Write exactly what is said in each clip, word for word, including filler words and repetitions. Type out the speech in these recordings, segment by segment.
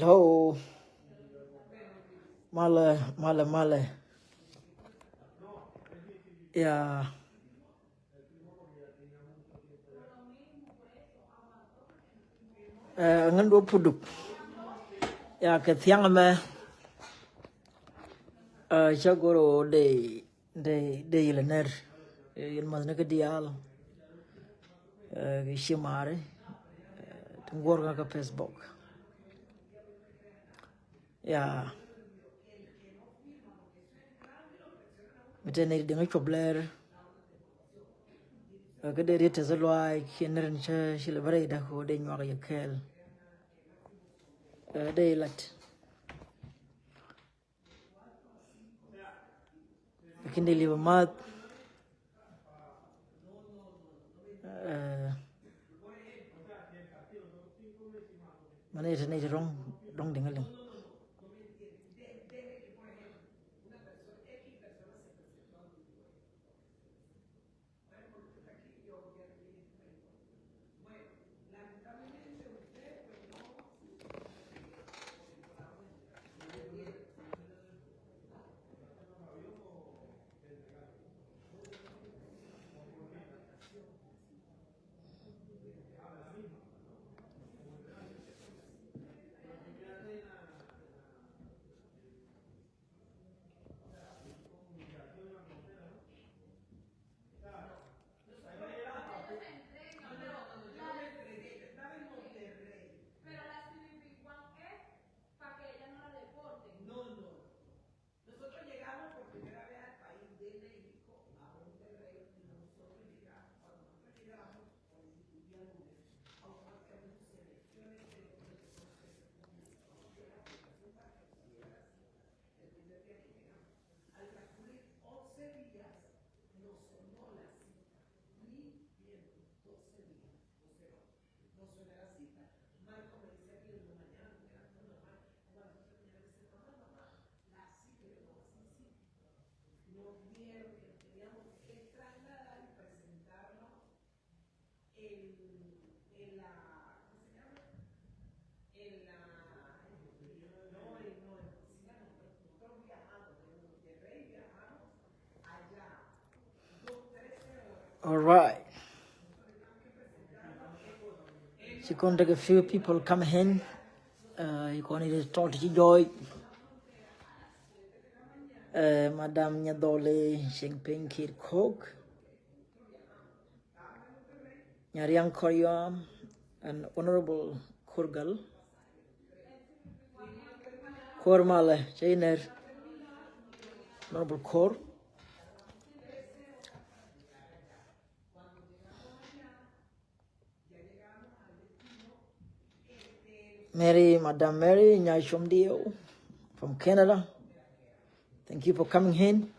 Hello. Malɛ, malɛ, malɛ. Ya. Ɛ, ŋän duɔ puduk. Ya, kɛ thiaŋ mɛ. Ɛ, cä goro de, de, de yilɛ ner. Ɛ, yil math ni kä diaal. Ɛ, kɛ ci mari. Ɛ, ti ŋuɔr ŋa kä Facebook. Ya. Mi te nɛy ti diŋ cuɔp lɛr. Kä dee riet tɛth lɔaac kiɛ nɛr in cä ci lɛ bä rɛydä kɛ ɣöö dee nyuak yɛ kɛɛl. Ɛ, dee lat. Lakin dee liep a math. Ɛ, mani te nɛy ti rɔ̱ŋ, rɔ̱ŋ diŋ a liŋ. All right. Ci kɔn take a few people come in. Uh, you can either talk to Joy. Uh, Madam Nyadole Cheng Ping Kid Cook. Nyariang Koryom and Honorable Kurgal. Kor malɛ, cɛ inɛr. Honorable Kor. Mary, Madam Mary, Nyachom Dio from Canada. Thank you for coming in.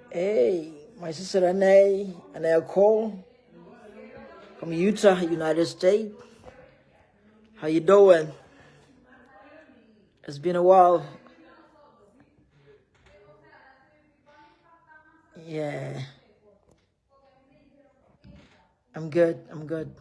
Hey, my sister Anay, Anay Cole from Utah, United States. How you doing? It's been a while. Yeah. I'm good. I'm good.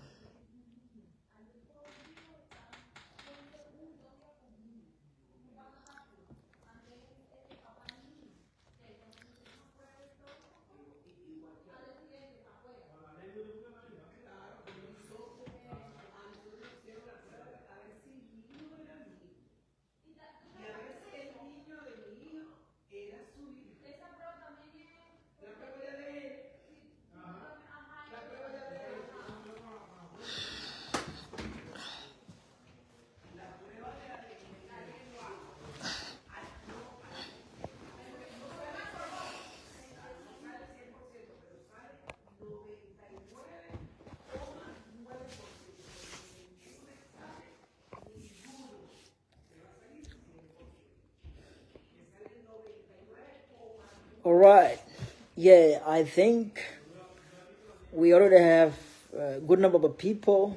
All right. Yeah, I think we already have a good number of people.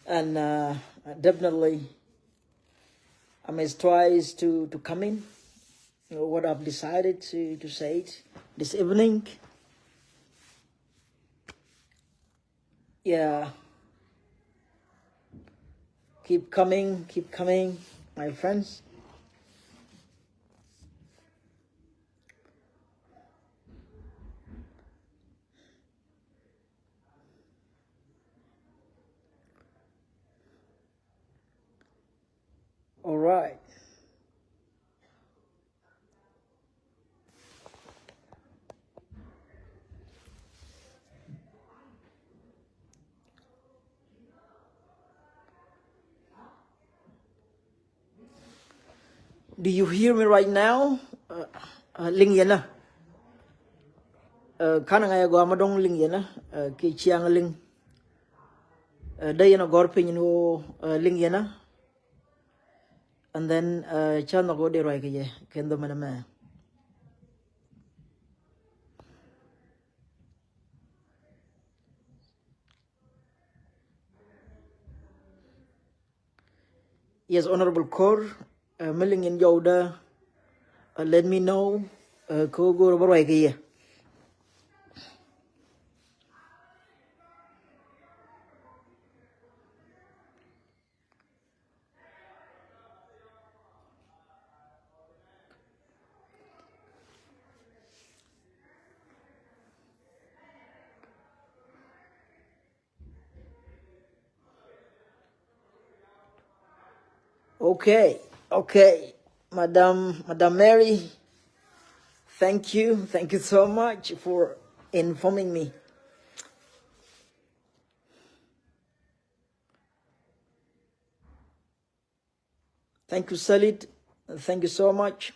And uh, definitely, I may try to, to come in. what I've decided to, to say it this evening. Yeah. Keep coming, keep coming, my friends. All right. Do you hear me right now? Uh, uh, liŋ yɛn ɛ. Uh, kan ŋa yɛ gɔaa ma dɔ̱ŋ liŋ yɛn ɛ. Uh, kɛ ciaŋ liŋ. Uh, dee yɛn a gɔr piny ni woo, uh, liŋ yɛn ɛ. And then, uh, ca nhɔk wä dee ruac kɛ yɛ kɛn dhomɛn ɛmɛ. Yes, Honorable Kor, uh, mi liŋ in jɔwdä, uh, let me know, uh, kɛ wä go̱o̱r bä ruac kɛ yɛ. Okay, okay. Madam, Madam Mary, thank you. Thank you so much for informing me. Thank you, Salit. Thank you so much.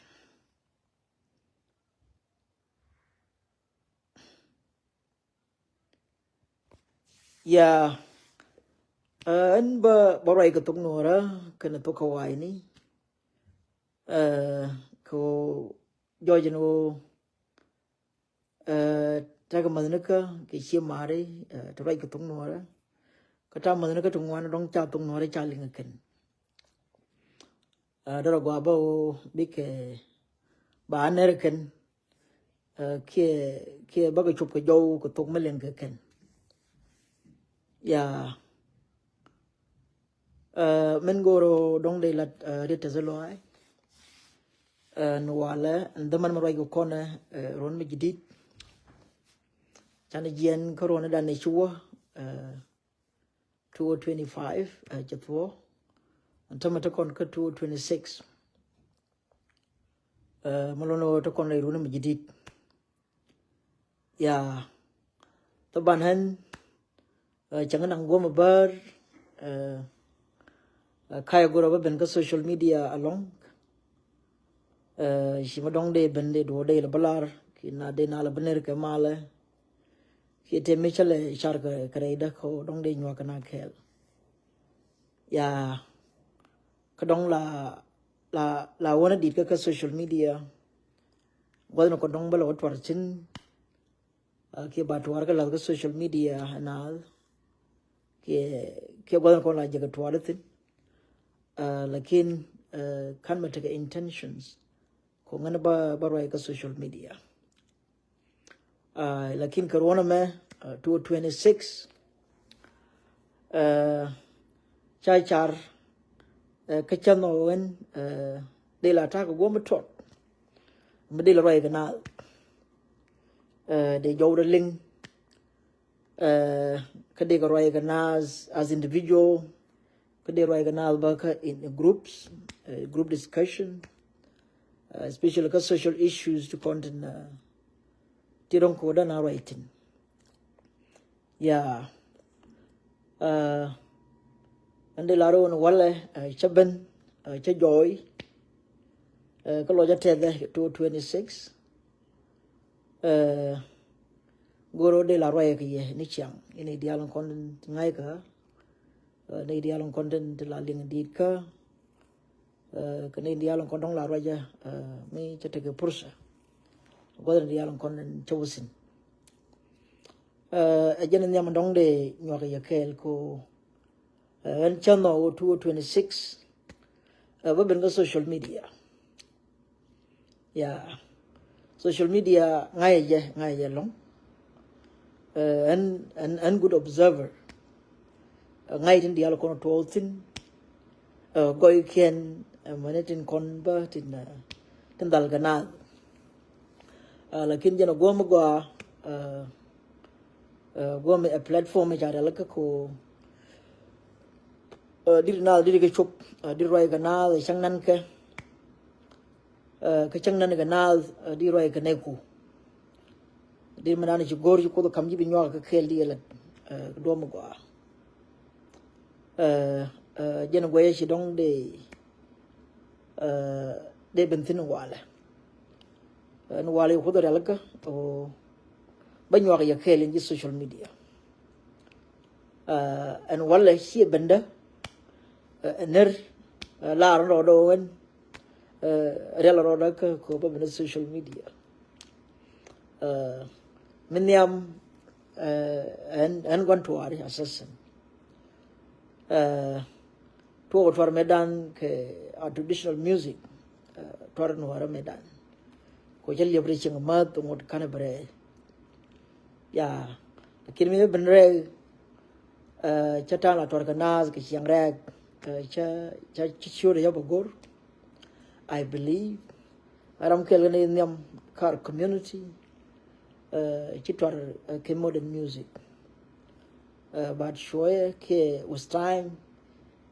Yeah. Uh, ɛn bä, bä ruac kɛ thok Nuɔrä kɛnɛ thok Hawaii ni. Uh, kɛ wä jɔc ɛn wä, uh, tekɛ mäthnikä kɛ cie mari, uh, te ruac kɛ thok Nuɔrä. Kä ta̱a̱ mäthnikä ti ŋuan dɔ̱ŋ ca thok Nuɔrä ca liŋ kɛn. Uh, dɔrɔ gɔaa bä wä bikɛ ba nɛr kɛn. Uh, kiɛ, kiɛ bä kɛ cop kɛ jɔw kɛ thok mi liŋ kɛ kɛn. Ya. Uh, min go̱o̱r dɔ̱ŋ dee lat, uh, riet tɛth lɔaac. Uh, ni walɛ ɛn dhämän mi ruac kɛ kɔnɛ, uh, ruɔ̱n mi jidit. Canɛ jiɛn kä ruɔ̱n dan ni ci wä, uh, two oh twenty-five, uh, cɛ thuɔ̱k. Ɛn tämɛ te kɔn kä two oh twenty-six. Uh, mi lon wä te kɔn rɛy ruɔ̱n mi jidit. Ya. Thaban ɣän, uh, cäŋ naŋ guɔ̱m bär, uh, uh, kayɛ go̱rä bä ben kä social media alɔŋ. Uh, ci mi dɔ̱ŋ dee ben dee duɔ̱ɔ̱r dee lɛ bä lar ki na dee na lɛ bä ner kɛ malɛ. Kiɛ tëë mi cä lɛ car kɛ, kɛ rɛydä kɛ dɔ̱ŋ dee nyuak kɛ na kɛɛl. Ya. Kä dɔ̱ŋ la, la, la wänä dit kä, kä social media. Gua̱th ni kɔ dɔ̱ŋ bä la wä tuar cin. Uh, kiɛ ba tuar kä lath kä social media naath. Kiɛ, kiɛ gua̱th ni kɔ la jɛ kɛ tuar thin. Uh, lakin, uh, kan mɛ tekɛ intentions. Kɔ ŋän ba, ba ruac kä social media. Uh, lakin kɛ ruɔ̱n ɛmɛ, uh, two twenty-six. Uh, ca car, uh, kä cä nhɔk ɣän, uh, dee la ta̱a̱ kɛ guɔ̱m tuɔt. Mi dee la ruac kɛ naath. Uh, dee jɔwdä liŋ. Uh, kä dee kɛ ruac kɛ naath as individual. Kä dee ruac kɛ naath bä kä in groups, uh, group discussion, uh, especially kä social issues ti kɔn tin, uh, ti rɔ̱ŋ ko̱dä na ruac thin. Ya. Uh, ɛn dee la rɔ̱ wä ni walɛ, uh, cä ben, uh, cä jɔɔy, uh, kä lɔcä tɛthɛ two twenty-six. Uh, go̱r wä dee la ruac kɛ yɛ ni ciaŋ, ini diaal in kɔn tin ŋa̱c kä, uh, ni diaal in kɔn tin ti la liŋ dit kä, uh, kɛ ni diaal in kɔn dɔ̱ŋ la ruacä, uh, mi cä tekɛ pursa. Gua̱th ni diaal in kɔn tin cä wä thi̱n. Uh, ɛ jɛn in nhiam in dɔ̱ŋ dee nyuak kɛ yɛ kɛɛl ko, uh, ɛn cä nhɔk wä two twenty-six, uh, bä ben kä social media. Ya, social media ŋa̱cɛ jɛ, ŋa̱cɛ jɛ lɔ̱ŋ. Ɛn, ɛn, ɛn good observer. Ŋa̱c tin diaal kɔn tuɔɔk thi̱n. Gɔykiɛn, mäni tin kɔn bä tin, tin dhal kɛ naath. Lakin jɛn a guɔ̱m gɔaa, guɔ̱m ɛ platform ca rial kä ko. Dit naath dit kɛ cop, dit ruac kɛ naath cäŋ nan kɛ. Kä cäŋ nan kɛ naath dit ruac kɛ nɛy ku. Dit mi nan ci go̱r ci Kuoth kam ji̱ bi nyuak kɛ kɛɛl di ɛ lät. Duɔ̱m gɔaa. Jɛn guɛyɛ ci dɔ̱ŋ dee, dee ben thi̱n walɛ. Ni walɛ ci Kuoth rial kä bä nyuak yɛ kɛɛl in ji̱ social media. Ɛn walɛ ci bendä, ɛ ner, lar rɔɔdɔ wɛn, rial rɔɔdɔ kä ko bä bendä social media. Mi nhiam, ɛn, ɛn guan tuari assassin. Tuɔk tuar medan kɛ a traditional music. Tuar nuɔrä medan ko cä liep ri cieŋ math ŋot kanɛ bɛ rɛy. Ya, lakin mi ben rɛy, cä ta̱a̱ la tuar kɛ naath kɛ cieŋ rɛk, cä, cä, cä ciöt yɔp a go̱r. I believe a ram kɛl kɛ ni nhiam kar community. Ci tuar kɛ modern music. But cuɔyɛ kɛ with time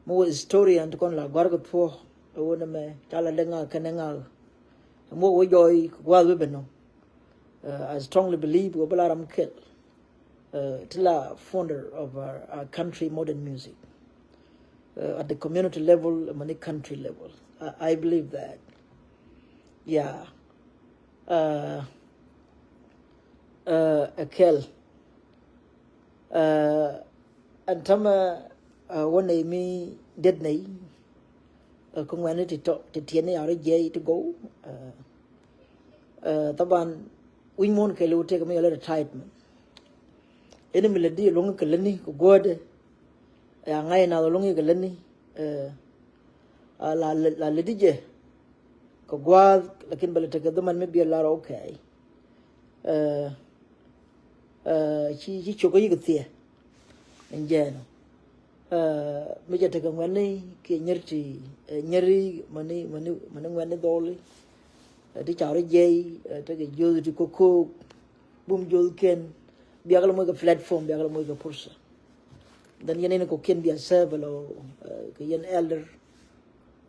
mi wä historian ti kɔn la guar kɛ thuɔ. Wä ni mɛ ca la dee ŋak kɛn ŋak. Mi wä jɔy guath wä ben nɔ. I strongly believe wä bä la ram kɛl. Ti la founder of our, our country modern music. At the community level, mani country level. I, I believe that. Yeah. Ɛ kɛl. Ɛn tämɛ wä nɛy mi diet nɛy. Kä ŋuɛni ti tɔ ti tiɛni a rɔ jiɛc ti gow. Thaban wi̱ny muɔ̱n kɛl wä tëk mi yɔl ɛ retirement. Ɛn mi lɛ di luɔ̱ŋ kɛ lätni kɛ guädɛ. Ya ŋa̱c nath luɔ̱ŋ kɛ lätni. La lɛ di jɛ kɛ gua̱a̱th lakin bɛ lɛ tekɛ dhaman mi biɛl lar okay. Ci, ci cok kä yik thiɛ. Ɛn jɛn mi cɛ tekɛ ŋuɛni kiɛ nyɛr ti nyɛri mäni, mäni, mäni ŋuɛni dhɔli. Ti ca rɔ jiɛc tekɛ joth ti kokok bum joth kɛn biak la moc kɛ platform biak la moc kɛ pursa. Then yɛn in kɔkiɛn bia serve lɔ kɛ yɛn elder.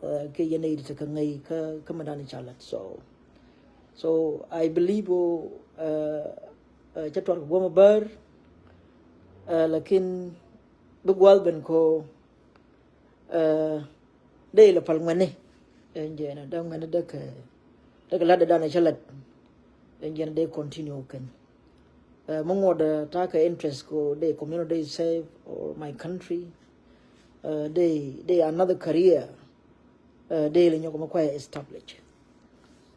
Kɛ yɛn in tekɛ ŋäc kä, kä mɛ dan ca lat. So, so I believe o cä tuar kɛ guɔmɛ bär. Lakin bi guath ben ko dee ilɛ pal ŋuɛni. Ɛn jɛn dee ŋuɛni dee kɛ, dee kɛ lat dee dan cä lat. Ɛn jɛn dee continue kɛn. Ɛ mi ŋuɔt ta̱a̱ kɛ interest ko dee community save or my country. Dee, dee another career. Dee ilɛ nyɔk mi kuay establish.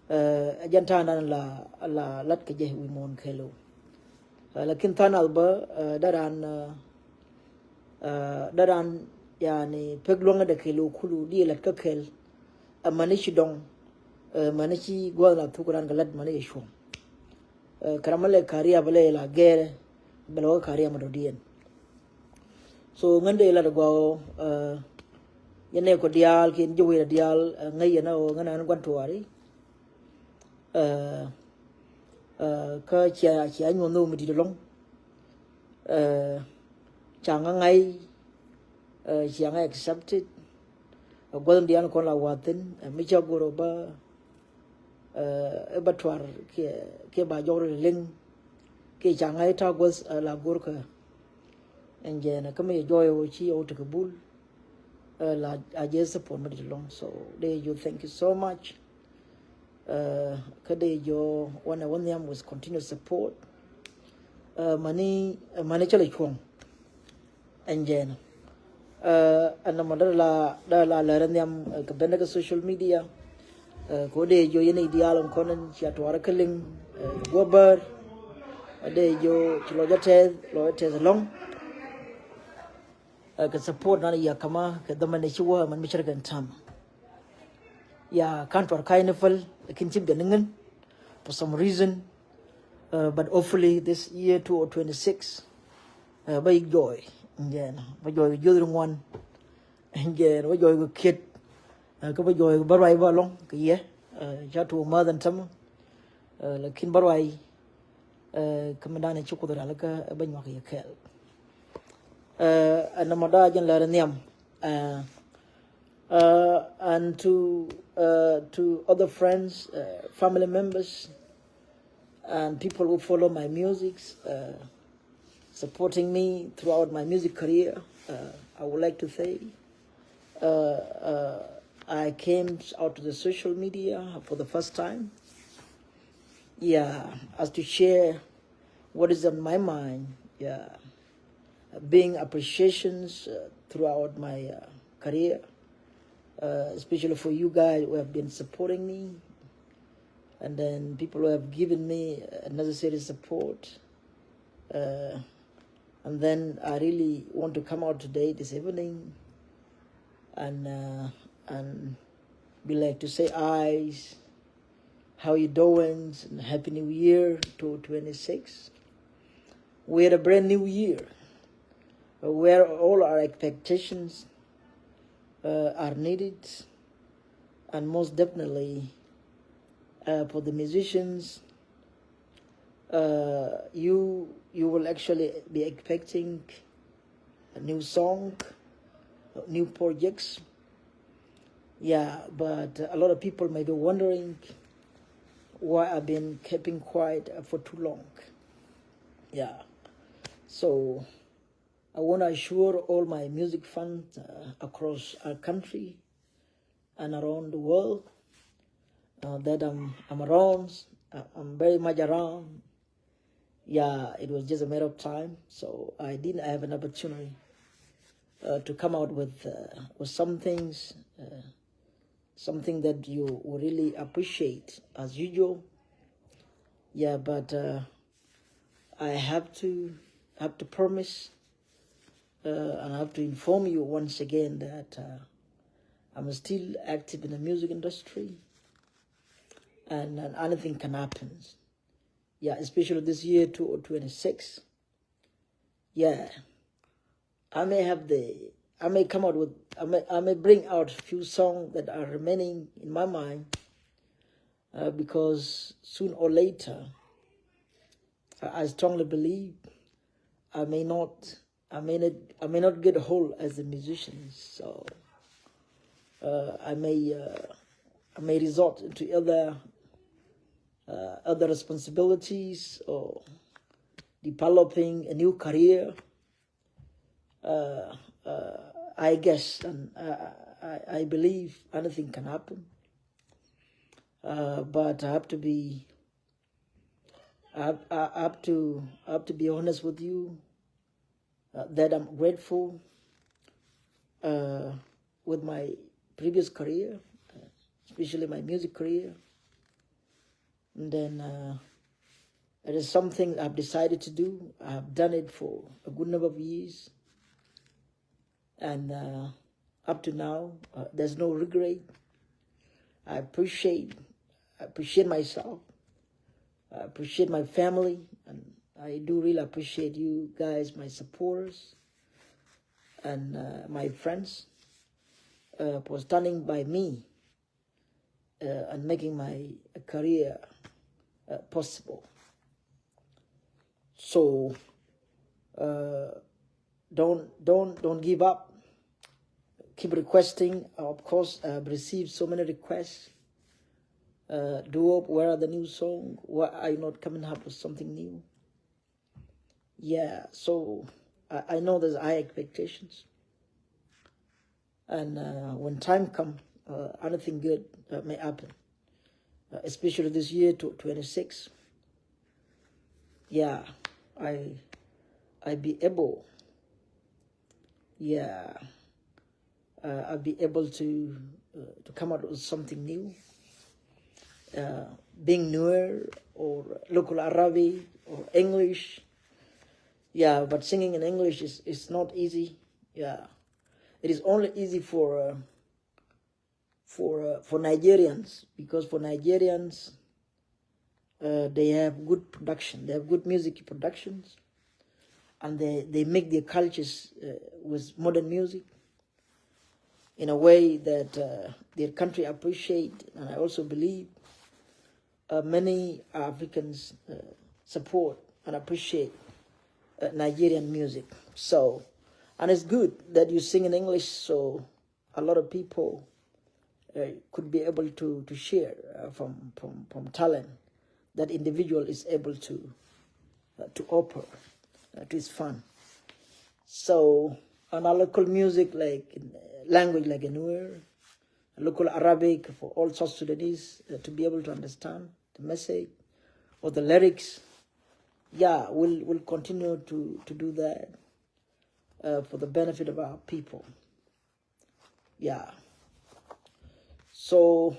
Ɛ jɛn ta̱a̱ dan la, la lat kɛ jɛ wi̱i̱ muɔ̱ɔ̱n kɛɛliw. Lakin tha̱a̱ŋ nath bä dee ran, dee ran yani pek luäŋä dee kɛɛliw kulu di lat kä kɛɛl. Ɛ mäni ci dɔŋ, ɛ mäni ci gua̱a̱th na thuk ran kɛ lat mäni yɛ cuɔ̱ŋ. Kɛ ram mi lɛ career bä lɛ la gɛrɛ bɛ lɛ wä career mi dɔ̱diɛn. So ŋän dee lat gɔaa. Yɛn nɛ kɔ diaal kiɛn ji̱ wecdä diaal ŋäc yɛn ɛ ɣöö ŋän ɛ ɣän gua̱n tuɔɔri. Kä cia, cia nyuɔ̱n nhok mi di̱t ɛlɔ̱ŋ. Ca ŋä ŋa̱c, cia ŋä accepted. Gua̱th in diaal kɔn la wa̱thi̱n mi ca go̱r ɔ bä, ɛ bä tuar kiɛ, kiɛ ba jɔk rɔ liŋ. Kiɛ ca ŋa̱c ta̱a̱ gua̱th la go̱r kä. Ɛn jɛn kä mi jɔɔy ɔ ci ɔ tekɛ bul. La a jɛ support mi di̱t ɛlɔ̱ŋ. So dee jɔ thank you so much. Kä dee jɔ wanɛ wä nhiam with continuous support. Mäni, mäni cä lɛ cuɔ̱ŋ. Ɛn jɛn ɛn nɔmɔ dee la, dee la lɛr nhiam kɛ ben kä social media. Kɛ wä dee jɔ yɛn i̱ diaal in kɔn in cia tuarä kä liŋ guɔ bär. Dee jɔ ci lɔc a tɛth, lɔc a tɛth ɛlɔ̱ŋ. Kɛ support nan yia kama kɛ dhɔmɛ ni ci wä man mi cär kɛ tam. Ya kan tuar ka̱ny ni päl. Kin cim jɛ niŋin for some reason. Uh, but hopefully this year two thousand twenty-six, uh, bä yik joy. Jɛn bä joy kɛ jiöth ri ŋuan. Jɛn bä joy kɛ kiet. Uh, kä bä joy kɛ bä ruac bä lɔŋ kɛ yɛ. Uh, ca tuɔɔk mäth ɛn tämɛ. Uh, lakin bä ruac, uh, kä mi danɛ ci Kuoth ral kä bä nyuak yɛ kɛɛl. Uh, ɛn nɔmɔ daa jɛn lɛr nhiam. Uh, uh, and to, uh, to other friends, uh, family members, and people who follow my music, uh, supporting me throughout my music career, uh, I would like to say, uh, uh, I came out to the social media for the first time. Yeah, as to share what is on my mind. Yeah, being appreciations, uh, throughout my, uh, career, uh, especially for you guys who have been supporting me, and then people who have given me, uh, necessary support. Uh, and then I really want to come out today, this evening, and, uh, and be like to say, "Hi, how you doing? And Happy New Year to twenty-six." We're a brand new year, uh, where all our expectations, uh, are needed, and most definitely, uh, for the musicians, uh, you, you will actually be expecting a new song, new projects. Yeah, but a lot of people may be wondering why I've been keeping quiet, uh, for too long. Yeah. So I want to assure all my music fans, uh, across our country and around the world, uh, that I'm, I'm around. Uh, I'm very much around. Yeah, it was just a matter of time. So I didn't have an opportunity, uh, to come out with, uh, with some things, uh, something that you will really appreciate as usual. Yeah, but, uh, I have to, have to promise, uh, and I have to inform you once again that, uh, I'm still active in the music industry, and, and anything can happen. Yeah, especially this year, two thousand twenty-six. Yeah, I may have the, I may come out with, I may, I may bring out a few songs that are remaining in my mind, uh, because soon or later, I, I strongly believe I may not, I may not, I may not get hold as a musician. So, uh, I may, uh, I may resort to other, uh, other responsibilities or developing a new career. Uh, uh, I guess, and I, I, I believe anything can happen. Uh, but I have to be, I have, I have to, I have to be honest with you, uh, that I'm grateful, uh, with my previous career, uh, especially my music career. And then, uh, it is something I've decided to do. I've done it for a good number of years. And, uh, up to now, uh, there's no regret. I appreciate, I appreciate myself. I appreciate my family. And I do really appreciate you guys, my supporters, and, uh, my friends, uh, for standing by me, uh, and making my career, uh, possible. So, uh, don't, don't, don't give up. Keep requesting. Of course, I've received so many requests. Uh, Duop, where are the new song? Why are you not coming up with something new? Yeah, so I, I know there's high expectations. And, uh, when time come, uh, anything good, uh, may happen, uh, especially this year, to twenty-six. Yeah, I, I be able, yeah, uh, I'll be able to, uh, to come out with something new. Uh, being Nuer or local Arabic or English. Yeah, but singing in English is, is not easy. Yeah, it is only easy for, uh, for uh, for Nigerians, because for Nigerians, uh, they have good production. They have good music productions, and they they make their cultures uh, with modern music in a way that uh, their country appreciate. And I also believe uh, many Africans uh, support and appreciate uh, Nigerian music. So, and it's good that you sing in English. So a lot of people uh, could be able to to share uh, from from from talent that individual is able to uh, to offer uh, to his fan. So on our local music, like uh, language like Nuer, local Arabic for all South Sudanese uh, to be able to understand the message or the lyrics. Yeah, we'll we'll continue to to do that uh, for the benefit of our people. Yeah. So,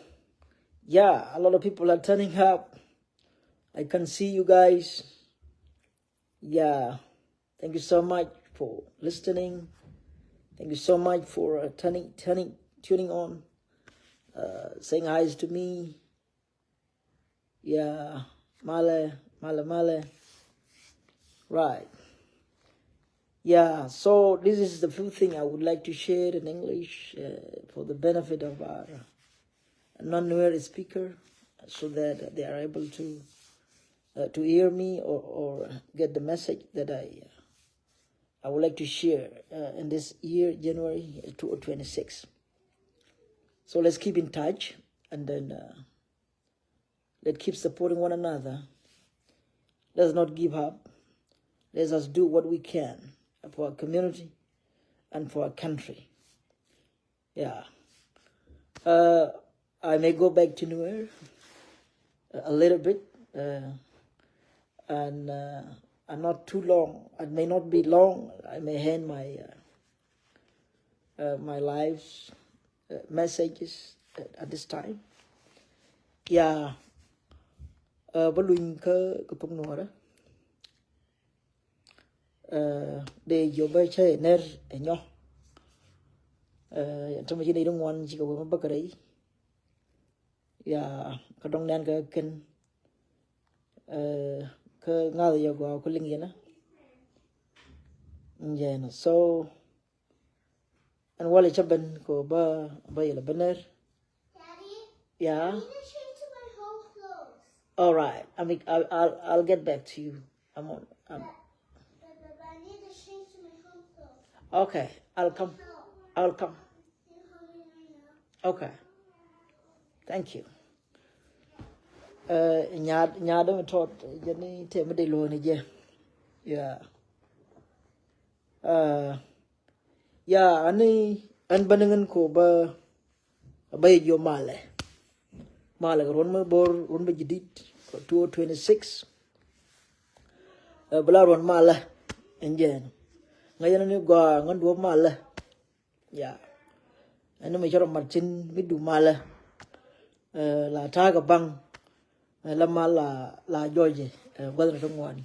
yeah, a lot of people are turning up. I can see you guys. Yeah. Thank you so much for listening. Thank you so much for uh, turning, turning, tuning on, uh, saying hi to me. Yeah, malɛ, malɛ, malɛ. Right. Yeah, so this is the few thing I would like to share in English uh, for the benefit of our non-Nuer speaker, so that they are able to uh, to hear me or, or get the message that I uh, I would like to share uh, in this year, January two thousand twenty-six. So let's keep in touch, and then uh, let's keep supporting one another. Let's not give up. Let us do what we can for our community and for our country. Yeah. Uh, I may go back to Nuer a little bit, uh, and uh, and not too long. It may not be long. I may end my uh, uh, my life's uh, messages at, at this time. Yeah. Uh, bä luny kä kä pok Nuɔrä. Dee jiɔ bä cä ɛ ner ɛ nyɔ. Tämɛ ci nɛy ti ŋuan cikɛ wee mä bä kɛ rɛy. Ya kä dɔŋ nɛn kä kɛn kä ŋa̱th yɛ gɔaa kä liŋ yɛn. Jɛn so ɛn walɛ cä ben kɛ bä bä yɛlɛ bä ner. Yeah. All right. I mean, I'll, I'll, I'll get back to you. I'm on. I'm... Okay. I'll come. I'll come. Okay. Thank you. Nyaat nyaat dämɛ tɔt jɛ ni tɛmɛ dee luɔni jɛ. Yeah. Yeah. Ani ɛn bä ni ŋän ko bä bä yɛ jiɔ malɛ. Malɛ kɛ ruɔn mä bor ruɔn mä jidit kɛ two oh twenty six. Bä la ruɔn malɛ ɛn jɛn ŋäc ɛn ni gɔaa ŋän duɔ̱p malɛ. Ya ɛn ni mi cɛ rɔ mat cin mi du malɛ. La ta̱a̱ kɛ baŋ la mal la la jɔɔcɛ gua̱th ni ti ŋuan.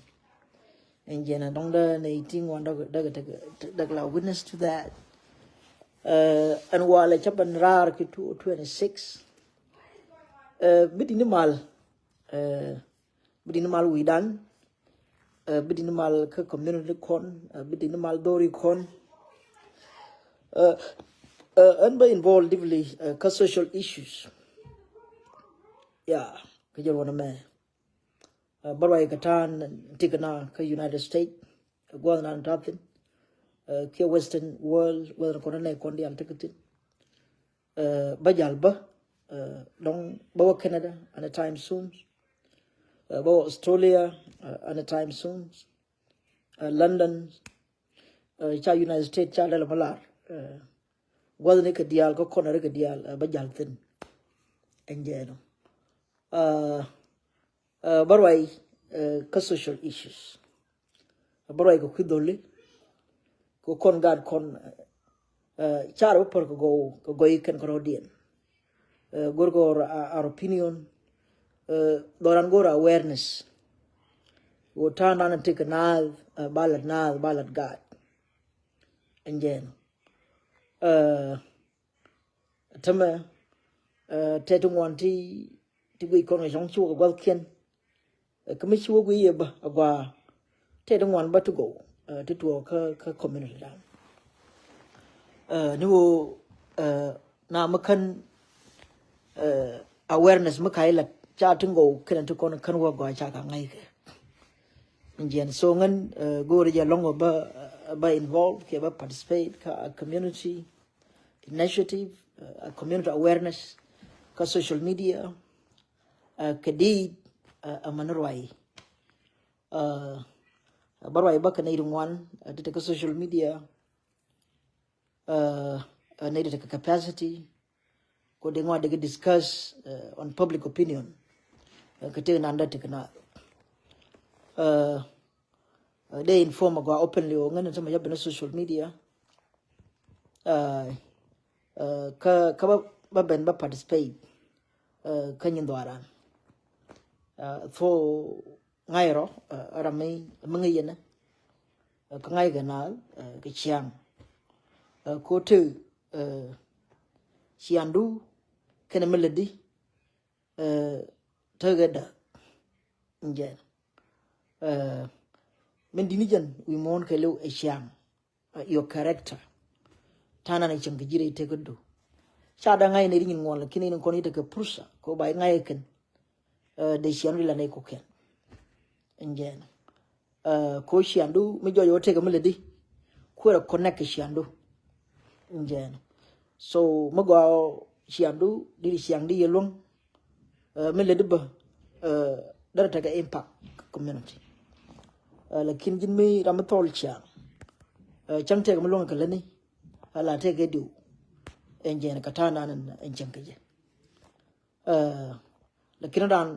Ɛn jɛn a dɔŋ dä nɛ iti ŋuan däk däk däk la witness to that. Ɛn walɛ cä ben raar ki two twenty six. Bi dini mal bi dini mal wi̱dan. Bi dini mal kä community kɔn bi dini mal dhori kɔn. Ɛn bä involve deeply kä social issues. Ya kä jɛ ruɔn mɛ. Bä ruac kɛ ta̱a̱n tik na kä United States. Gua̱th nan ta̱thin kiɛ Western world gua̱th nan kɔn nɛ kɔn dial tik thin. Bä jal bä dɔŋ bä wä Canada any time soon. Bä wä Australia any time soon. London ca United States ca lɛl mɛ lar. Gua̱th ni kɛ dial kä kɔn ri kɛ dial bä jal thin. Ɛn jɛɛnɔ. Bä ruac kä social issues. Bä ruac kɛ kui̱ dholi kɛ kɔn gaat kɔn. Car bä pär kɛ gɔw kɛ gɔy kɛn kɛ rɔ̱diɛn. Gor kɛ our opinion. Dhɔran gor awareness. Wä ta̱a̱ nan ti kɛ naath ba lät naath ba lät gaat. Ɛn jɛɛn tämɛ Tɛt ti ŋuan ti ti guic kɔn kɛ cɔŋ ci wä kɛ gua̱thkiɛn. Kä mi ci wä guic yɛ bä a gua tɛt ti ŋuan bä ti gow ti tuɔɔk kä kä community dan. Ni wä na mi kän awareness mi ka ilat ca ti gow kɛn ti kɔn kän wä gua ca ka ŋa̱c kɛ. Jiɛn so ŋän go̱o̱ri jɛ lɔŋ bä bä involve kɛ bä participate kä a community initiative, a community awareness kä social media. Kɛ diit a mani ruay bä ruay bä kɛ nɛy ti ŋuan ti te kä social media. Nɛy ti te kä capacity ko dee ŋuan dee kɛ discuss on public opinion. Kɛ tek nan da tek na dee inform a gua openly o ŋän in sama yabin a social media. Kä kä bä bä ben bä participate kä nyin dhuaran. Tho ŋa̱y rɔ ram mi mi ŋäc yɛn kä ŋa̱c kɛ naath kɛ ciaŋ. Ko te ciaŋdu kɛnɛ mi lätdi tekɛ däk. Jɛn min dini jɛn wi̱i̱ muɔ̱ɔ̱n kɛ liw ɛ ciaŋ. Your character. Ta̱a̱ nan cieŋ kɛ ji̱ rɛy tekädu. Ca da̱ŋ ŋa̱c nɛy ri nyin ŋuɔl lakin in kɔn i̱ tekɛ pursa ko ba i̱ ŋa̱c kɛn. Dee ciaŋdu la nɛy kɔkiɛn. Ɛn jɛn ko ciaŋdu mi jɔc wä tekɛ mi lätdi. Kuɛrɛ connect kɛ ciaŋdu. Ɛn jɛn so mi gɔaa ciaŋdu di ciaŋdi yɛ luäŋ. Mi lätdi bä därɛ tekɛ impact community. Lakin ji̱n mi ram mi thɔl ciaŋ cäŋ tekɛ mi luäŋ kɛ lätni. Ala tekɛ diw ɛn jɛn kɛ ta̱a̱ nan ɛn cäŋ kɛ jɛ. Lakin dan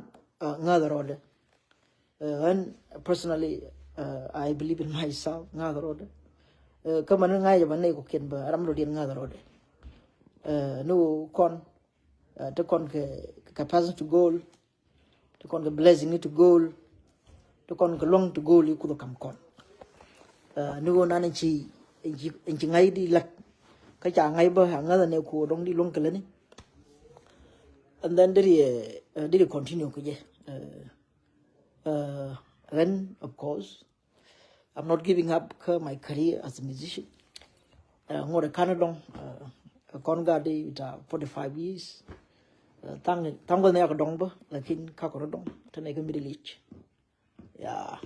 ŋa̱th rɔɔdɛ. Ɣän personally I believe in myself ŋa̱th rɔɔdɛ. Kä mani ŋa̱th jɛ ba nɛy kɔkiɛn bä ram rɔɔdiɛn ŋa̱th rɔɔdɛ. Ni wä kɔn ti kɔn kɛ capacity to goal. Ti kɔn kɛ blessing ni ti goal. Ti kɔn kɛ luɔ̱ŋ ti goal i kuth kam kɔn. Ni wä nan in ci in ci ŋa̱c di lat. Kä ca ŋa̱c bä a ŋa̱th anɛ kuɔ dɔŋ di luɔ̱ŋ kɛ lätni. And then deri deri continue kɛ jɛ. Ɣän of course I'm not giving up kä my career as a musician. Ŋot ɛ kan dɔŋ kɔn gat di ta forty five years. Thank thank God ni ak dɔŋ bä lakin ka kɔn dɔŋ te ne kä Middle East. Yeah.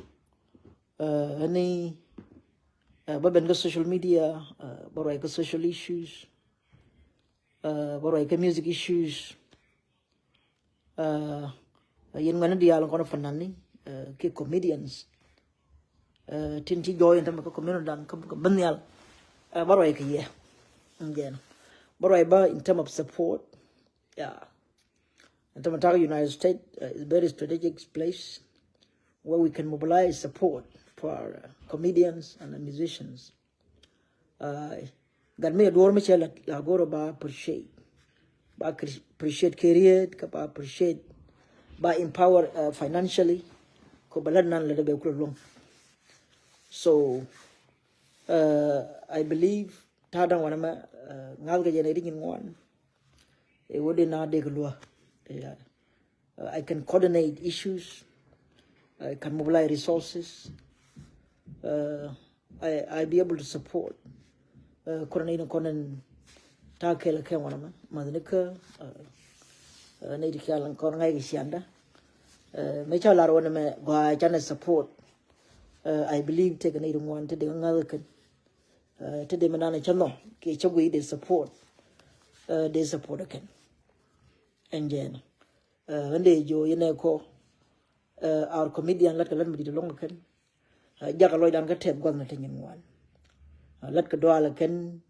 Ɛni bä ben kä social media bä ruac kä social issues. Bä ruac kä music issues. Yɛn ŋuɛni diaal kɔn fanani ki comedians. Tin ci jɔɔy in tämɛ kä community dan kä bä nhial. Bä ruac kɛ yɛ. Jɛn bä ruac bä in term of support. Yeah. In tämɛ tak United States is very strategic place where we can mobilize support for our comedians and the musicians. Gat mi a duɔr mi cɛ la la goro ba appreciate ba appreciate kɛ riet ka ba appreciate ba empower financially. Ko ba lat nan la de bɛ kula luɔŋ. So I believe ta̱a̱ da̱ŋ wanɛ mɛ ŋa̱th kɛ jɛ nɛ ri nyin ŋuan. Ɛ wä dee na dee kɛ luä. I can coordinate issues. I can mobilize resources. I I be able to support. Kɔn ni kɔn in ta̱a̱ kɛl kɛ wanɛ mɛ math ni kä ni di kɛl kɔn ŋa̱c kɛ cianda. Mɛ ca lar wanɛ mɛ gɔaa canɛ support. I believe tekɛ ni di ŋuan ti di ŋa̱th kɛn. Te dee mi nan cä nhɔk kiɛ cä guiy dee support. Dee support kɛn. Ɛn jɛn ɛn dee jiɔ yɛn ɛ kɔ. Our comedian lat kɛ lat mi dit lɔŋ kɛn. Jakä lɔcdan kä tɛth gua̱thni te nyin ŋuan. Lat kɛ dual kɛn.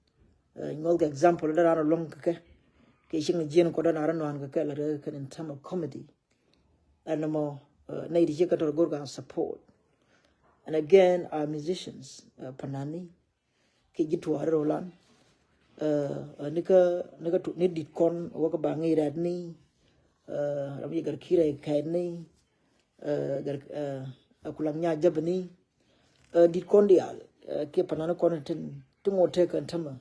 Nyuɔth kɛ example dee ran lɔŋ kɛ kɛ kiɛ cieŋ jiɛn kɔ dee ran nuan kɛ kɛ lat kɛ kɛn in term of comedy. Ɛn mɔ nɛy ti ci kä tɔr go̱r ka support. And again our musicians panani kiɛ ji̱ tuɔɔri rolan. Nikä nikä ni dit kɔn wä kä ba ŋi̱i̱c rɛɛt ni. Ram yɛ gɛr ki̱rɛ kɛɛt ni. Gɛr a kulaŋ nya jäp ni. Dit kɔn diaal kiɛ panani kɔn tin ti ŋot tekɛ tämɛ.